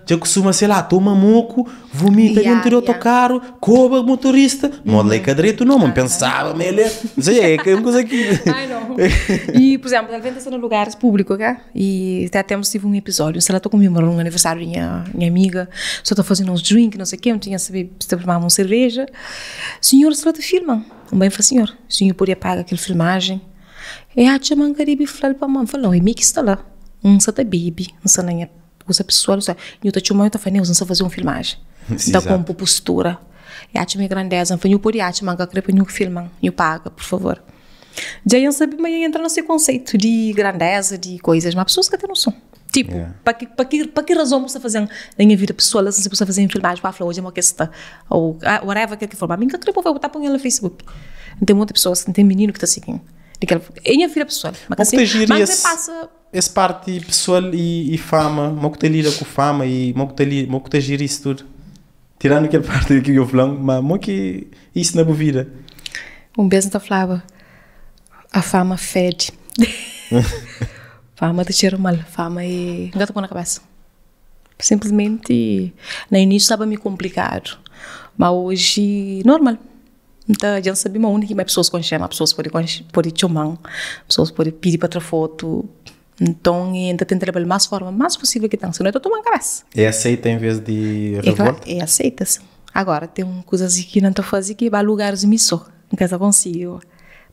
já costuma, sei lá, toma moco, vomita Yeah, dentro do yeah. autocarro, cobra motorista. Não lei direito não, mas pensava, mas ele. Não sei, é que é uma coisa que. Ai, não. E, por exemplo, ela vem no lugares públicos, ok? E até temos tive um episódio, sei lá, estou comemorando um aniversário da minha, minha amiga, só estou fazendo uns drinks, não sei o quê, não tinha sabido se tomava uma cerveja. Senhor, se lá te filma. Um bem falou, senhor, o senhor podia pagar aquela filmagem. E a tia Caribe falou para a mãe, falou, e me que está lá. Um só tá bebe, um só nem é coisa pessoal, só. E eu tô chamando, eu tô falando, eu só fazer uma filmagem. Sim, Tá exato. com postura. E a tia minha grandeza, falou, eu podia te mandar crepa, eu filma, eu paga, por favor. Já eu sabia, mas entra no seu conceito de grandeza, de coisas, mas pessoas que até não são. Tipo, Yeah. para que razão você fazer na minha vida pessoal, assim, você fazer filmagem para falar hoje é uma questão, ou whatever que for, mas minha crepa vou botar põe ela no Facebook. Tem muitas pessoas, tem menino que está seguindo. Daquela, é minha vida pessoal. Mas Como assim, te gira mas esse- me passa Esse parte pessoal e fama, mo que te lida com fama e mo que te li- mo que te gira isso tudo. Tirando aquela parte que eu falo, mas mo que isso na boa vida. Um beijo da falava, a fama fede. Fama te cheira mal, fama é... Não pôr na cabeça. Simplesmente, no início estava meio complicado, mas hoje, normal. N ta dja N sabe ma undi ki ma pesoas konxe-m, ma pesoas pode konxe, pode txoma-m, pesoas pode pidi pa tra fotu. Nton, N ta tenta leba-l más forma más pusível ki ten, sinon el ta toma-m kabésa. É aseita en vês di revolta? É aseita, sin. Agora, ten un kuzas ki N ta faze ki ba lugaris mi sô, N ka ta konsigi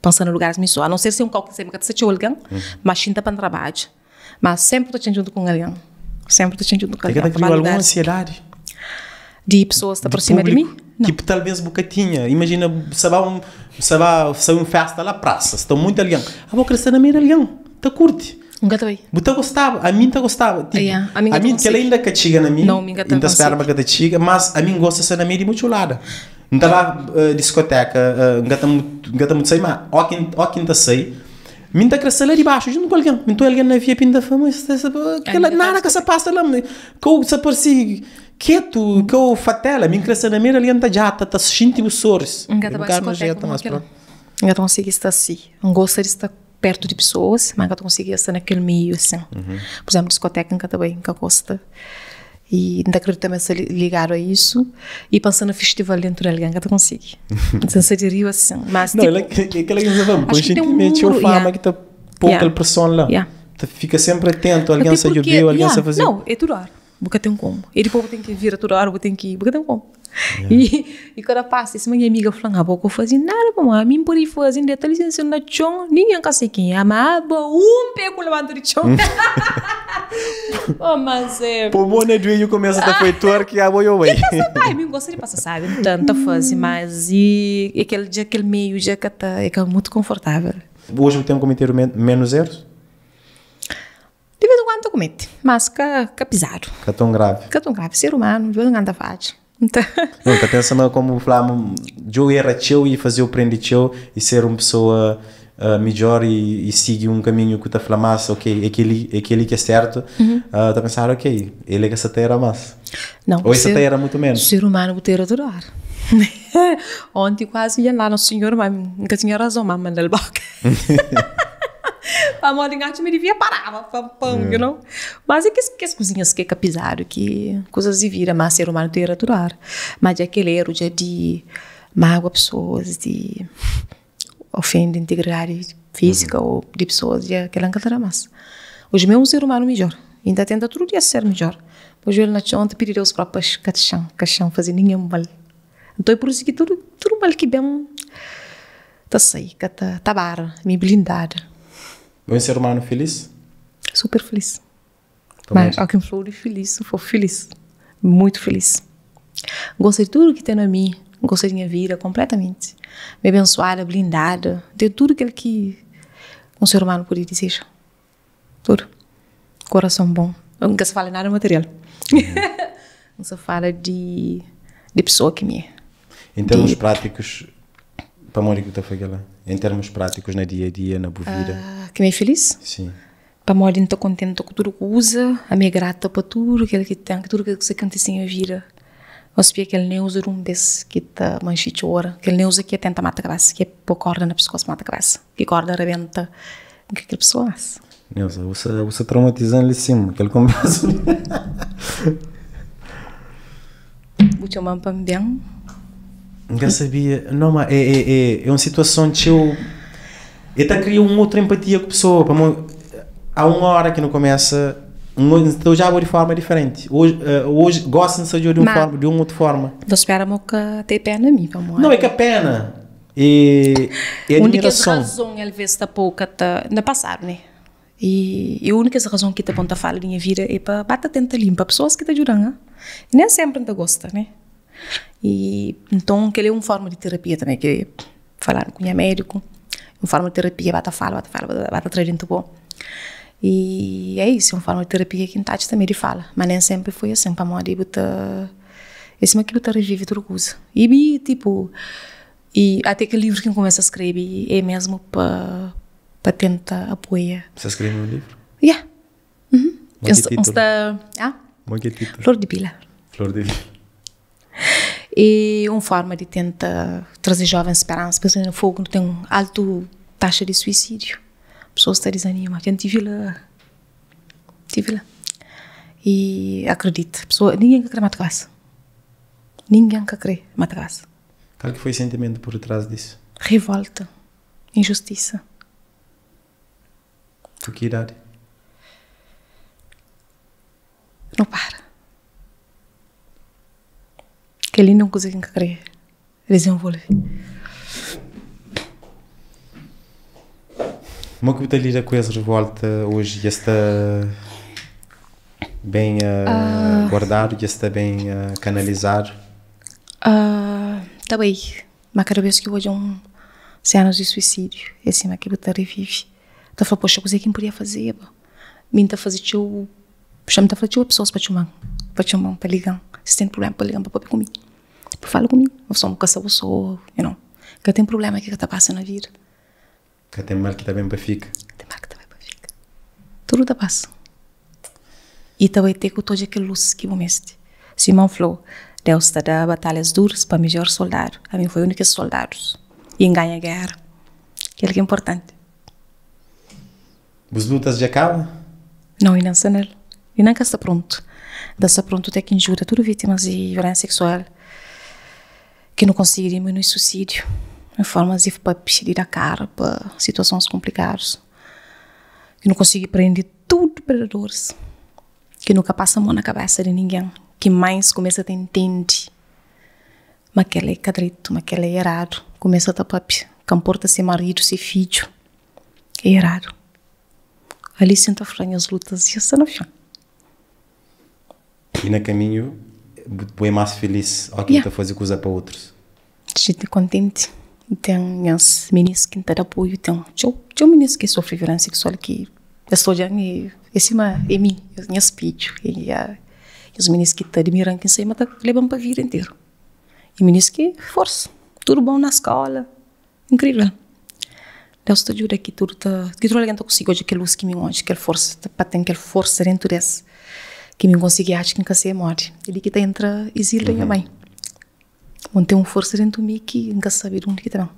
pensa na lugaris mi sô, a non ser si é un kau ki N sabe ma ka ta sta txeu algen, ma xinta pa N trabadja. Ma sénpri ta txen djuntu ku un algen. Sénpri ta txen djuntu ku algen. Ta ka ta kria algun ansiedadi? Di pesoas ta aproxima di mi? Nau. Ki talvês bu ka tinha. Imajina, sa ba un, sa ba sai un festa la prasa, sta monti algen. Abo kre sta na meiu di algen, ta kurti. N ka ta bai. Bu ta gostaba, ami N ta gostaba. Tipo, Yeah, ami N ka ta ami kel konsigi. inda ka txiga na mi, Nau, mi ka ta N ta spera konsigi. ma ka ta txiga, mas ami N gosta sta na meiu di mutxulada. N ta ba diskoteka, N ka ta N ka ta mutu sai, ma óki óki N ta sai, Mi n'ta kre sta la di baxu juntu ku algen. Mi n'ta oia algen na via pi n'ta fla, mas kela nada ka sa pasa la. Kau sa parsi ketu, kau fatela. Mi n'kre sta na meiu di algen ta djata, ta xinti bu soris. N ka ta bai diskoteka mo kela. N ka ta konsigi sta si. N gosta di sta pertu di pesoas, ma n ka ta konsigi sta na kel meiu asin. Pur izemplu, diskoteka n ka ta bai, n ka gosta. E N ta kridita ma sta ligadu a isu. E pa N sta na festival dentu di algen, N ka ta konsigi. N sta di riu asin. Mas tipo. Não, kel ki N sta fla, konsientimenti txeu fama ki ta pô kel preson la. Ta fika senpri atentu, algen sta djobe-u, algen sta faze-u. Não, é tudu óra. Bu ka ten komu. E dipôs bu ten ki vira tudu óra, bu ten ki. Bu ka ten komu. E kada pasu, sima nha amiga fla-m, abo ka faze nada pa mi. Ami N pode faze, N deta li sin na txon, ningen ka sai kenha. Ma abo un pé ku labanta di txon. Oh, mas é. Pô mô na duenhu kumesa ta foi torki, abo yo bai. Ai, mi N gosta di pasa sabi, N ta, N ta faze, mas e kel dja kel meiu dja ka ta, é ka mutu konfortável. Oji bu ten kometidu menus erus? Di vez en kuandu ta kumete, mas ka ka pizadu. Ka ton gravi. Ka ton gravi, ser umanu di vez en kuandu ta fadja. Nta. Não, ta pensa ma komu bu fla ma djo erra txeu i fazeu prendi txeu i ser un pesoa midjor i sigi un kaminhu ku ta fla mas ok é keli é keli ki é sertu, ta pensadu ok el é ka sa ta erra mas. Não, Ou el sa ta erra mutu menus. Ser umanu bu ta erra tudu ora. Onti kuazi dja la Nosso Senhor ma N ka tinha razon ma N manda-l boka. Pamodi N atxa ma devia paraba pam pam you know. Mas é kes kes kuzinhas ki é ka pizadu ki kuzas di vida ma ser umanu ta era tudu ora. Ma dja kel eru dja di magua pesoas di ofende integridadi fizika o di pesoas dja kila N ka ta da mas. Oji mi é un ser umanu midjor i N ta tenta tudu dia ser midjor. Pa juelhu na txon N ta pidi Deus propi pa ka txan ka txan faze ningen mal. Nton é pur isu ki tudu tudu mal ki ben. Ta sai, ka ta ta bara, mi blindada. Bo é un ser humano feliz? Super feliz. Mas ó ki N fla-u di feliz, N fla feliz, muito feliz. N gosta di tudu ki ten na mi, N gosta di nha vida konpletamenti. Mi é abensuada, blindada, N ten tudu kel ki un ser humano pode dizeja, tudu. Korason bon, N ka sta fala nada material, N sta fala di di pesoa ki mi é. Em termos práticos, pamodi ki bu ta fla kel-la? Em termos práticos na dia a dia, na bu vida. Ki mi é feliz? Sim. Pamodi N ta kontenta ku tudu kuza, ami é grata pa tudu kel ki ten, tudu kel kuza ki kontise na nha vida. N spia kel Neuza di un bes ki ta manxe txora, kel Neuza ki tenta mata kabesa, ki pô korda na piskos mata kabesa, ki korda rabenta, N ka kre pesoas. Neuza, bu sta, bu sta traumatizan li sim, kel konversa li. Bu txoman pa N ben. N ka sabia, no ma é, é, é, é un situason txeu, é ta kria un otu empatia ku pesoa, pamo há un ora ki nu kumesa, N ta odjaba di forma diferenti, oji, oji gosi N sta odja di un forma, di un otu forma. N ta spera ma bu ka ten pena mi, pamodi. Não, é ka pena. E e Un di kes admirason. razon alvês ta pô-u ka ta. Na pasadu, né? E e un di kes razon ki ta pô-m ta fala di nha vida é pa ba ta tenta linpa pesoas ki ta djuda-m, ah. E nen sénpri N ta gosta, né? E nton kel-li é un fórma di terapia tanbê ki faladu ku nha médiku. Un fórma di terapia ba ta fala, ba ta fala, ba ta tra déntu bo. E é isu, é un fórma di terapia ki N ta atxa tanbê di fala. Ma nen sénpri foi asin pamodi bu ta. É sima ki bu ta revive tudu kuza. E mi, tipo, e até kel livru ki N kumesa skrebe é mesmu pa pa tenta apoia. Bu sta skrebe un livru? Ya. Mo ki titulu? N sta, ah? Mo ki titulu? Flor di Bila. Flor di Bila. E un forma di tenta traze jovens speransa, pasobra na Fogu nu ten altu taxa di suisídiu. Pesoas ta dizanima. Dja N tive la. Tive la. E akredita, pesoa, ningen ka kre mata kabesa. Ningen ka kre mata kabesa. Kal ki foi sentimentu por detrás disso? Rivolta, injustisa. Ku ki idadi? Nu para. Kel li é un kuza ki N ka krê dizenvolve. Mo ki bu ta lida ku es rivolta oji? Dja sta ben guardadu? Dja sta ben kanalizadu? Ta bai, ma kada bes ki bu odja un senas di suisídiu é sima ki bu ta revive. Ta fla, poxa, kuzê ki N podia fazeba? Mi N ta faze txeu, N ta fla txeu pesoas pa txoma-m, pa txoma-m, pa liga-m, si ten prubléma pa liga-m pa papia ku mi, pa fala ku mi, ma bu ka sta bu sô, you know, ka ten prubléma ki ka ta pasa na vida. Ka ten mal ki ta ben pa fika. Ka ten mal ki ta ben pa fika. Tudu ta pasa. I ta bai te ku ta odja kel lus ki bu meste. Sima N fla-u, Deus ta da batalhas durus pa midjór soldadu. Ami N foi un di kes soldadus i N ganha géra. Kel ki é inportanti. Bus lutas dja kaba? Nau, inda N sta nel. Inda N ka sta prontu. N ta sta prontu te ki N djuda tudu vítimas di violénsia seksual ki nu konsigi diminui suisídiu en formas di papia, di da kara pa situasons konplikadus, ki nu konsigi prende tudu predadoris, ki nu ka pasa mon na kabesa di ningen, ki mães kumesa ta intende ma kel-la é ka dretu, ma kel-la é eradu, kumesa ta papia, ka nporta si é maridu, si é fidju. É eradu. Ali sin ta fla nhas lutas dja sta na fin. I na kaminhu bu é más filís óki bu ta faze kuza pa otrus? Xinti kontenti. Ten nhas minis ki N ta da apoiu. Ten txeu txeu minis ki sofri violénsia seksual ki es ta odja-m i é sima é mi, nha spedju. Nhas minis ki ta admira-m ki N sai ma ta leba-m pa vida interu. I minis ki forsa, tudu bon na skóla. Inkrivel. Deus ta djuda ki tudu ta, ki tudu algen ta konsigi odja kel lus ki mi odja, kel forsa, pa ten kel forsa dentu des ki mi konsigi atxa ki N ka sai modi. É li ki ta entra izil da nha mai. Bo N ten un forsa dentu mi ki N ka sabe di undi ki ta ben.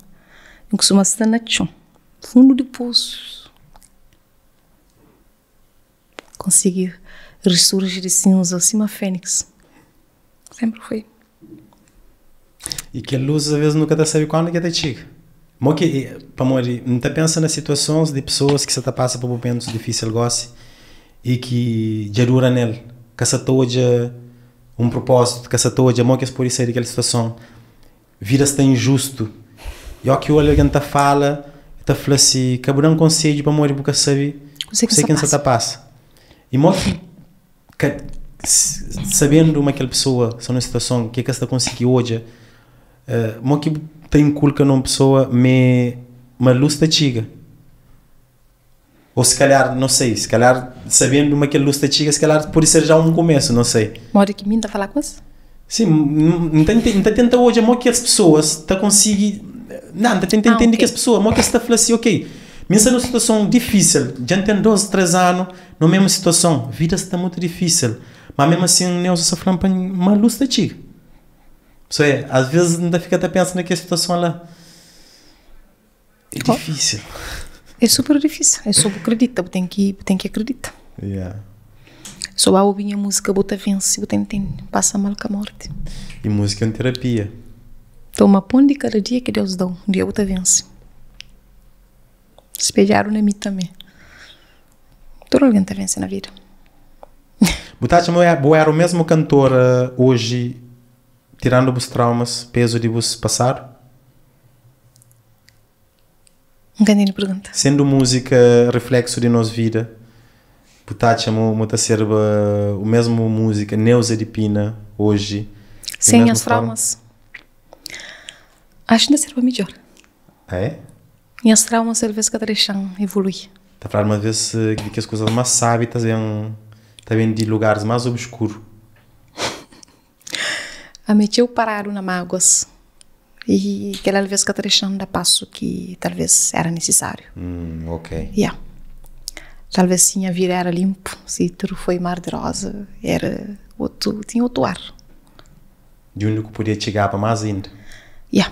N kustuma sta na txon, fundu di posu, konsigi risurji di sinza sima féniks. Senpri foi. I kel lus aves nu ka ta sabe kuandu ki el ta txiga. Mo ki, pamodi N ta pensa na situasons di pesoas ki sa ta pasa pa mumentus difisil gosi i ki dja dura nel, ka sa ta odja un propozitu, ka sa ta odja mo ki es pode sai di kel situason. Vida sta injustu. I oki ola algen ta fala, ta fla si, ka bu da-m konsedju pamodi bu ka sabe Kuzê ki N sa ta pasa. I mo ki ka sabendu ma kel pesoa sta nun situason ki ka sta konsigi odja, mo ki bu ta inkulka na un pesoa me ma lus ta txiga? Ou se kalhar, não sei, se kalhar sabendu ma kel lus ta txiga, se kalhar pode ser já un kumesu, não sei. Modi ki mi N ta fala ku es? Sim, N ta N ta tenta odja mo ki es pesoas ta konsigi, não, N ta tenta intende kes pesoa, mo ki es ta fla si, ok, mi N sta nun situason difisil, dja N ten 2, 3 anu na mesmu situason, vida sta mutu difisil, ma mesmu asin Neuza sta fla-m pa N, ma lus ta txiga. So é, às vezes N ta fika ta pensa na kes situason la. É difísil. É super difísil. É só bu kredita, bu ten ki, bu ten ki akredita. Yeah. Só ba obi nha múzika bu ta vense, bu ta intende. Pasa mal ka morte. E múzika é un terapia. Toma pon di kada dia ki Deus da-u, un dia bu ta vense. Spedjadu na mi tanbe. Tudu algen ta vense na vida. Bu ta atxa ma bu éra o mesmu kantora oji, tirandu bus traumas, pezu di bus pasadu? N ka ntende pergunta. Sendu múzika rifleksu di nos vida, bu ta atxa ma bu ta serba o mesmu múzika, Neuza di Pina, oji? Sen nhas traumas? Acho ki N ta serba midjor. Ah é? Nhas traumas talvez ka ta dexa-m evolui. Ta fladu ma alvês di kes kuzas más sábi ta ben ta ben di lugaris más obskuru. Ami txeu paradu na máguas i kel alvês ka ta dexa-m da pasu ki talvês éra nisisáriu. Hum, ok. Ya. Talvês si nha vida éra linpu, si tudu foi mar di roza, éra otu, tinha otu ar. Di undi ku podia txigaba más inda. Ya.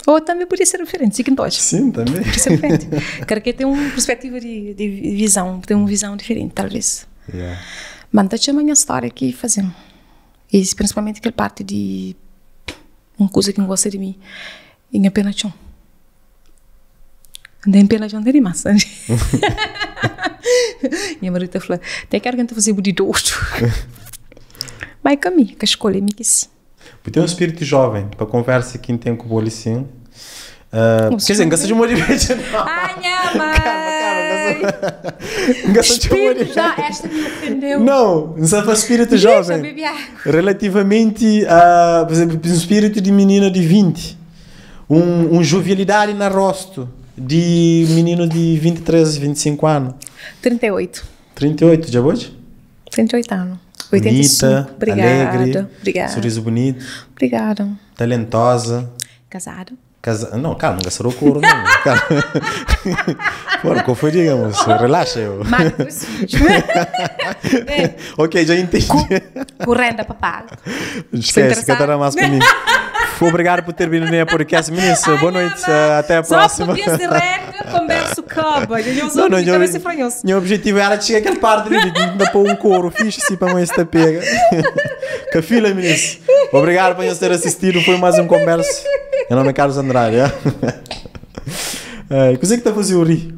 Ou tanbe podia ser diferenti, si ki N ta odja. Sim, tanbe. Podia ser diferenti. Kada ke ten un perspetiva di di vizon, ten un vizon diferenti, talvês. Yeah. Ma N ta txoma nha stória ki faze-m. I prinsipalmenti kel parti di. Un kuza ki N gosta di mi é nha pé na txon. N ten pé na txon te dimás. Nha maridu ta fla, Te ki algen ta faze-bu di dodu. Má é ka mi, ka skolha, é mi ki si. Bu ten un spiritu joven pa konversa ki N ten ku bo li sin. Uh, quer dizer, N ka sta txoma di bedja não. Ah, nha mãe! Calma, calma, N ka sta txoma di Espírito já, esta me ofendeu. Não, N sta fla spiritu Deixa joven. beber água. Relativamente a, por exemplo, um spiritu di minina di 20, um, um jovialidade na rosto di minino di 23, 25 ano. 38. 38, dja bo dja? 38 anos. 85. Bonita, Obrigada. alegre, Obrigada. sorriso bonito, Obrigada. talentosa. Casado. Casa... Não, calma, não gastarou couro, não. Calma. Bora, qual foi, digamos? Relaxa, eu. Mais três filhos. Ok, já entendi. Com renda para pagar. Esquece, que era mais para mim. Obrigado por ter vindo no podcast, ministro. Boa noite, eh, até a próxima. Só porque se renda, converso caba. Eu Não, não, meu, meu, se franhoso. meu objetivo era chegar àquele parte ali, de ainda pôr um couro fixe assim para mãe esta pega. Cafila, ministro. Obrigado por nos ter assistido. Foi mais um converso. Meu nome é Carlos Andrade. É? Ai, Você que está fazendo o rir?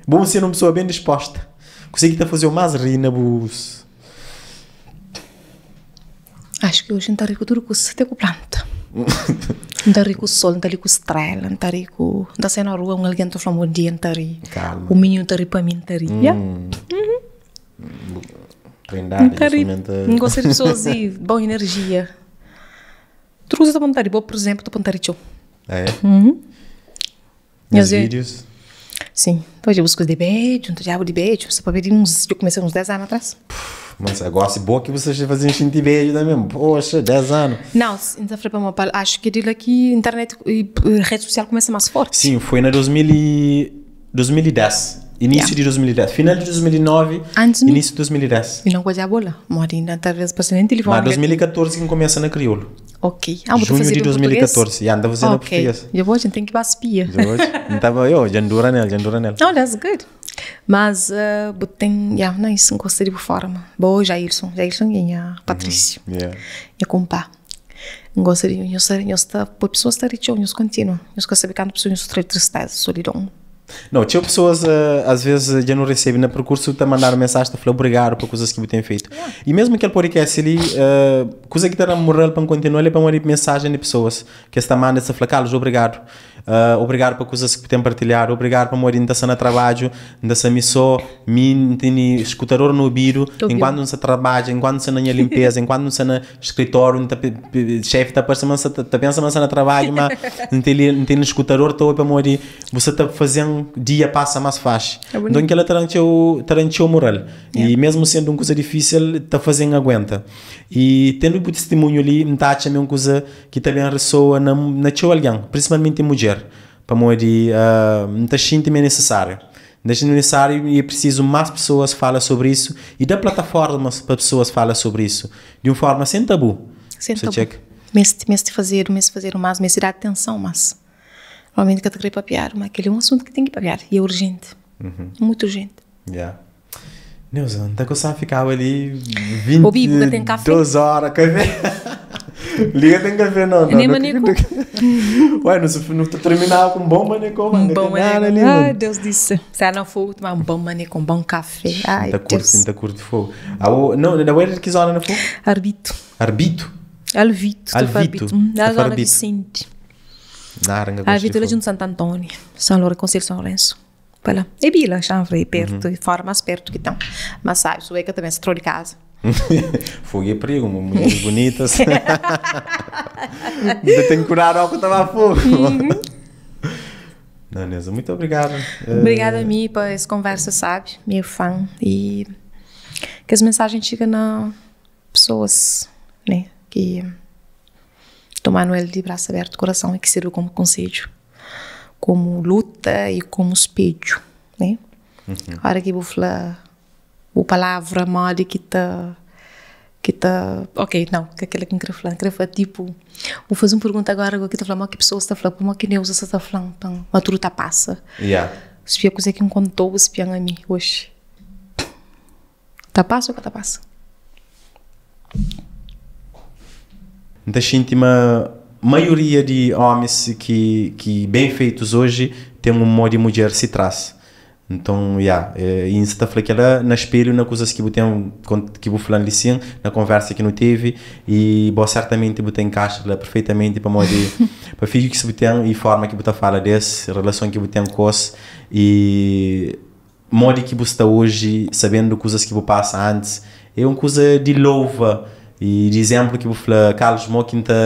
Bom ser uma pessoa bem disposta. Você que está fazendo mais rir na bus. Acho que hoje não está rico tudo com até com planta. Não está rico sol, não está rico estrela, não está rico. Não está saindo na rua, um alguém está falando bom dia, não está rico. Calma. O menino está rico para mim, não está rico. Yeah. Trindade, Não tá ri. justamente. Não gosto de pessoas e boa energia. Tu usa apontar, boa, por exemplo, apontar tchau. É. Uhum. Nos Eu sei. vídeos. Sim. Então eu busco de beijo, não diabo de beijo. Você pode ver uns, eu comecei uns 10 anos atrás. Mas agora, se boa que vocês faziam gente beijo também. Poxa, 10 anos. Não, ainda falei para meu pai, acho que de aqui internet e eh, rede social começa mais forte. Sim, foi na 2000 e... 2010. Início Yeah. de 2010. Final de 2009, Antes mesmo. início de 2010. E não coisa a bola. Morina, talvez passei nem telefone. Mas 2014 que começa na Crioulo. Ok. Ah, vou Junho fazer de em 2014. português? E anda fazendo em Ok. português. Eu vou, a gente tem que ir para a espia. Já hoje? Não tava eu, já endura nele, já endura nele. Não, that's good. Mas, uh, tem, yeah, não, isso não gostaria de forma. Boa, Jailson. Jailson e a Patrícia. Yeah. E a compá. Não gostaria, eu sei, eu está, a pessoa está rica, eu continuo. Eu gosto de saber quando a pessoa sofre tristeza, solidão. Não, tinha pessoas, eh, às vezes, já não recebem na percurso, te mandaram mensagem, te falam obrigado por coisas que você tem feito. E mesmo aquele podcast ali, eh, coisa que te dá moral para continuar, é para uma mensagem de pessoas que esta manda, se fala, Carlos, obrigado. Eh, obrigado por coisas que tem partilhado, obrigado por uma orientação no trabalho, dessa missão, mim tem escutador no ouvido, Tô enquanto não se trabalha, enquanto não se na minha limpeza, enquanto não se na escritório, não tá, pe- pe- chefe está parecendo, mas tá, tá pensando mas no trabalho, mas não tem ali- não tem escutador, estou para morrer. Você está fazendo dia passa mais fácil. É bonito. então aquela tarantiu tarantiu moral. E mesmo sendo uma coisa difícil, está fazendo aguenta. E tendo o testemunho ali, não tá achando uma coisa que também ressoa na na teu alguém, principalmente mulher, para morrer, uh, não tá sentindo necessário. Deixa necessário e é preciso mais pessoas falar sobre isso e dar plataformas para pessoas falar sobre isso de uma forma sem tabu. Sem Você tabu. checa? Mês, mês de fazer, mês de fazer o mais, mês de dar atenção, mas normalmente que eu te queria papear, mas aquele é um assunto que tem que papear e é urgente. Uhum. Muito urgente. Yeah. Neuza, não tá gostando ficava ali 20 Ô, Bibo, tem café? 2 horas, café. Liga tem café não, não. Nem não- maneco. Ué, não, se- não terminava com bom maneco, mano. Um Não bom tem nada maneco. ali, Ai, mano. Deus disse. Se não for tomar um bom maneco, um bom café. Ai, Tá curto, Deus. tá curto fogo. Ah, o- não, não era que zona não foi? Arbito. Arbito. Alvito. Alvito. Alvito. Na Tô zona Arbito. Vicente. Naranga, gosto de Alvito é fogo. junto de Santo Antônio. São Lourenço, Conselho São Lourenço. Vai lá. É Bila, chanfre, perto, Uhum. fora mais perto que estão. Mas sabe, sueca também se trouxe de casa. Fogo é perigo, mulheres bonitas. Ainda tenho que curar ao que estava a fogo. Não, Neuza, muito obrigado. Eh, Obrigada a mim por essa conversa, sabe? Meu fã. E que as mensagens chegam na pessoas, né? Que tomam ele de braço aberto, coração, e que sirva como conselho, como luta e como espelho, né? A hora que vou falar, o palavra mole que tá que tá ok não que aquela que eu queria falar eu queria falar tipo vou fazer uma pergunta agora que tá falando mas que pessoa está falando como que Neuza está falando então a truta passa Yeah. Espia coisa que me contou, espia a mim hoje. Tá passa ou que tá passa? Então, senti-me. maioria di omis ki ki bem feitos hoje tem um mó di mudjer si tras. Nton, ya, i N sa ta fla kel-la na spelhu na kuzas ki bu ten ki bu fla-m li sin, na konversa ki nu tevi, i bo sertamenti bu ta inkaxa la perfeitamenti pamodi pa fidju ki bu ten i forma ki bu ta fala des, relason ki bu ten ku os i modi ki bu sta oji sabendu kuzas ki bu pasa antis, é un kuza di louva i di izénplu ki bu fla, Carlos, mo ki N ta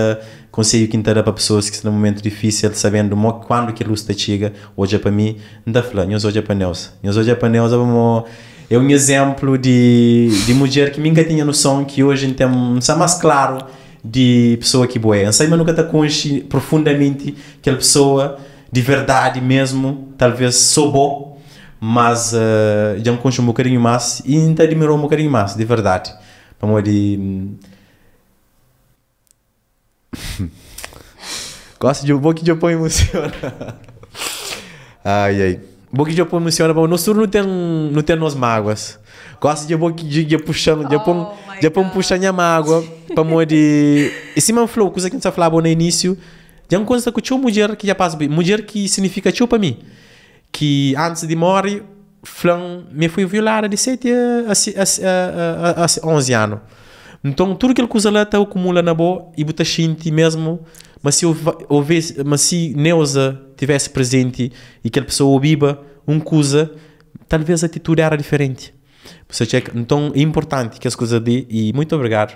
konsedju ki N ta da pa pesoas ki sta na mumentu difísil sabendu mo kuandu ki lus ta txiga, odja pa mi, N ta fla, nhos odja pa Neusa. Nhos odja pa Neusa pamó é un izénplu di di mudjer ki mi N ka tinha noson ki oji N ten, N sta más klaru di pesoa ki bo é. N sabe ma nu ka ta konxe profundamenti kel pesoa di verdadi mesmu, talvês sô bo, mas dja N konxe un bokadinhu más i N ta admira-u un bokadinhu más, di verdadi. Pamodi Gosi dja bo ki dja poi emosiona. Ai ai. Bo ki dja poi emosiona pamodi nos tudu nu ten nu ten nos máguas. Gosi dja bo ki dja dja puxa-m dja pon Oh my dja pon puxa God. nha mágua pamodi e sima N fla-u kuza ki N sta flaba na inísiu dja N konsta ku txeu mudjer ki dja pasa pa mudjer ki signifika txeu pa mi ki antis di móre fla-m ma e foi violada di 7 a a a 11 anu. Nton tudu kel kuza la ta akumula na bo i bu ta xinti mesmu ma si ma si Neuza tivesse prezenti i kel pesoa obiba un kuza talvez atitudi era diferenti. Bu sta txeka? Nton é inportanti kes kuza li i muitu obrigadu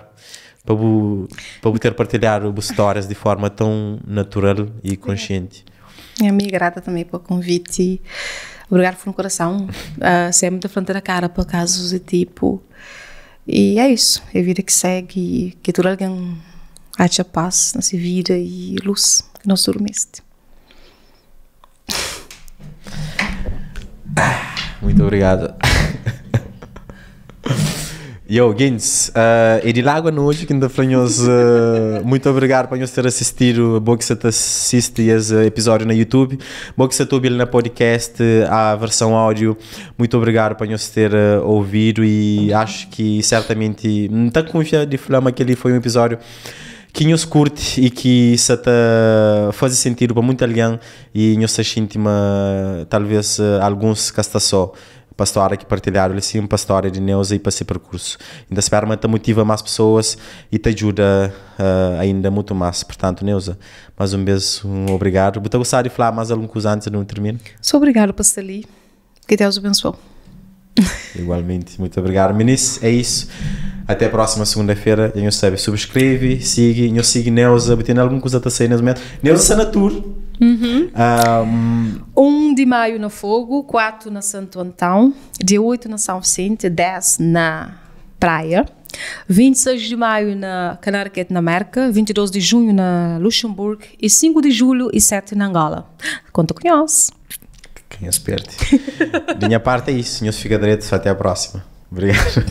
pa bu pa bu ter partilhadu bu stórias di forma tão natural i konsienti. Nha amiga, grata também pa konviti. Obrigadu fundo korason. Uh, sempre ta fla na cara pa kazus di tipo. E é isso, é vida que segue e que tudo alguém acha paz na sua vida e luz que nós tudo meste. Muito obrigado. Yo, Gins, uh, é di Lago Noite que ainda fla nhos, uh, muito obrigado para nhos ter assistido. Bom que você tá assiste esse episódio na YouTube, bom que você tá ouvindo na podcast, a versão áudio. Muito obrigado para nhos ter uh, ouvido e acho que certamente não tá confia de falar que ali foi um episódio que nhos curte e que sa ta faze sentido pa muita alguém e nhos ta xinti ma talvez alguns ka sta só pa stória ki partilhadu li sim pa stória di Neuza e pa se percurso. N ta spera ma ta motiva más pessoas e ta djuda uh, ainda mutu más. Portanto, Neuza, mais um bes um obrigado. Bu ta gostaba di fla mais algun kuza antes di nu termina? Só obrigado pa sta li. Que Deus abençoe. Igualmente, muito obrigado. Meninos, é isso. Até a próxima segunda-feira. Já não sabe, subscreve, siga, não siga Neuza, tem alguma coisa a sair nesse momento. Neuza está na tour. Uhum. Um, 1 de maio na Fogo, 4 na Santo Antão, dia 8 na São Vicente, 10 na Praia, 26 de maio na Connecticut, na América, 22 de junho na Luxemburgo e 5 de julho e 7 na Angola. Conta com nós. Quem os perde. De minha parte é isso. Senhor fica direito. Até a próxima. Obrigado.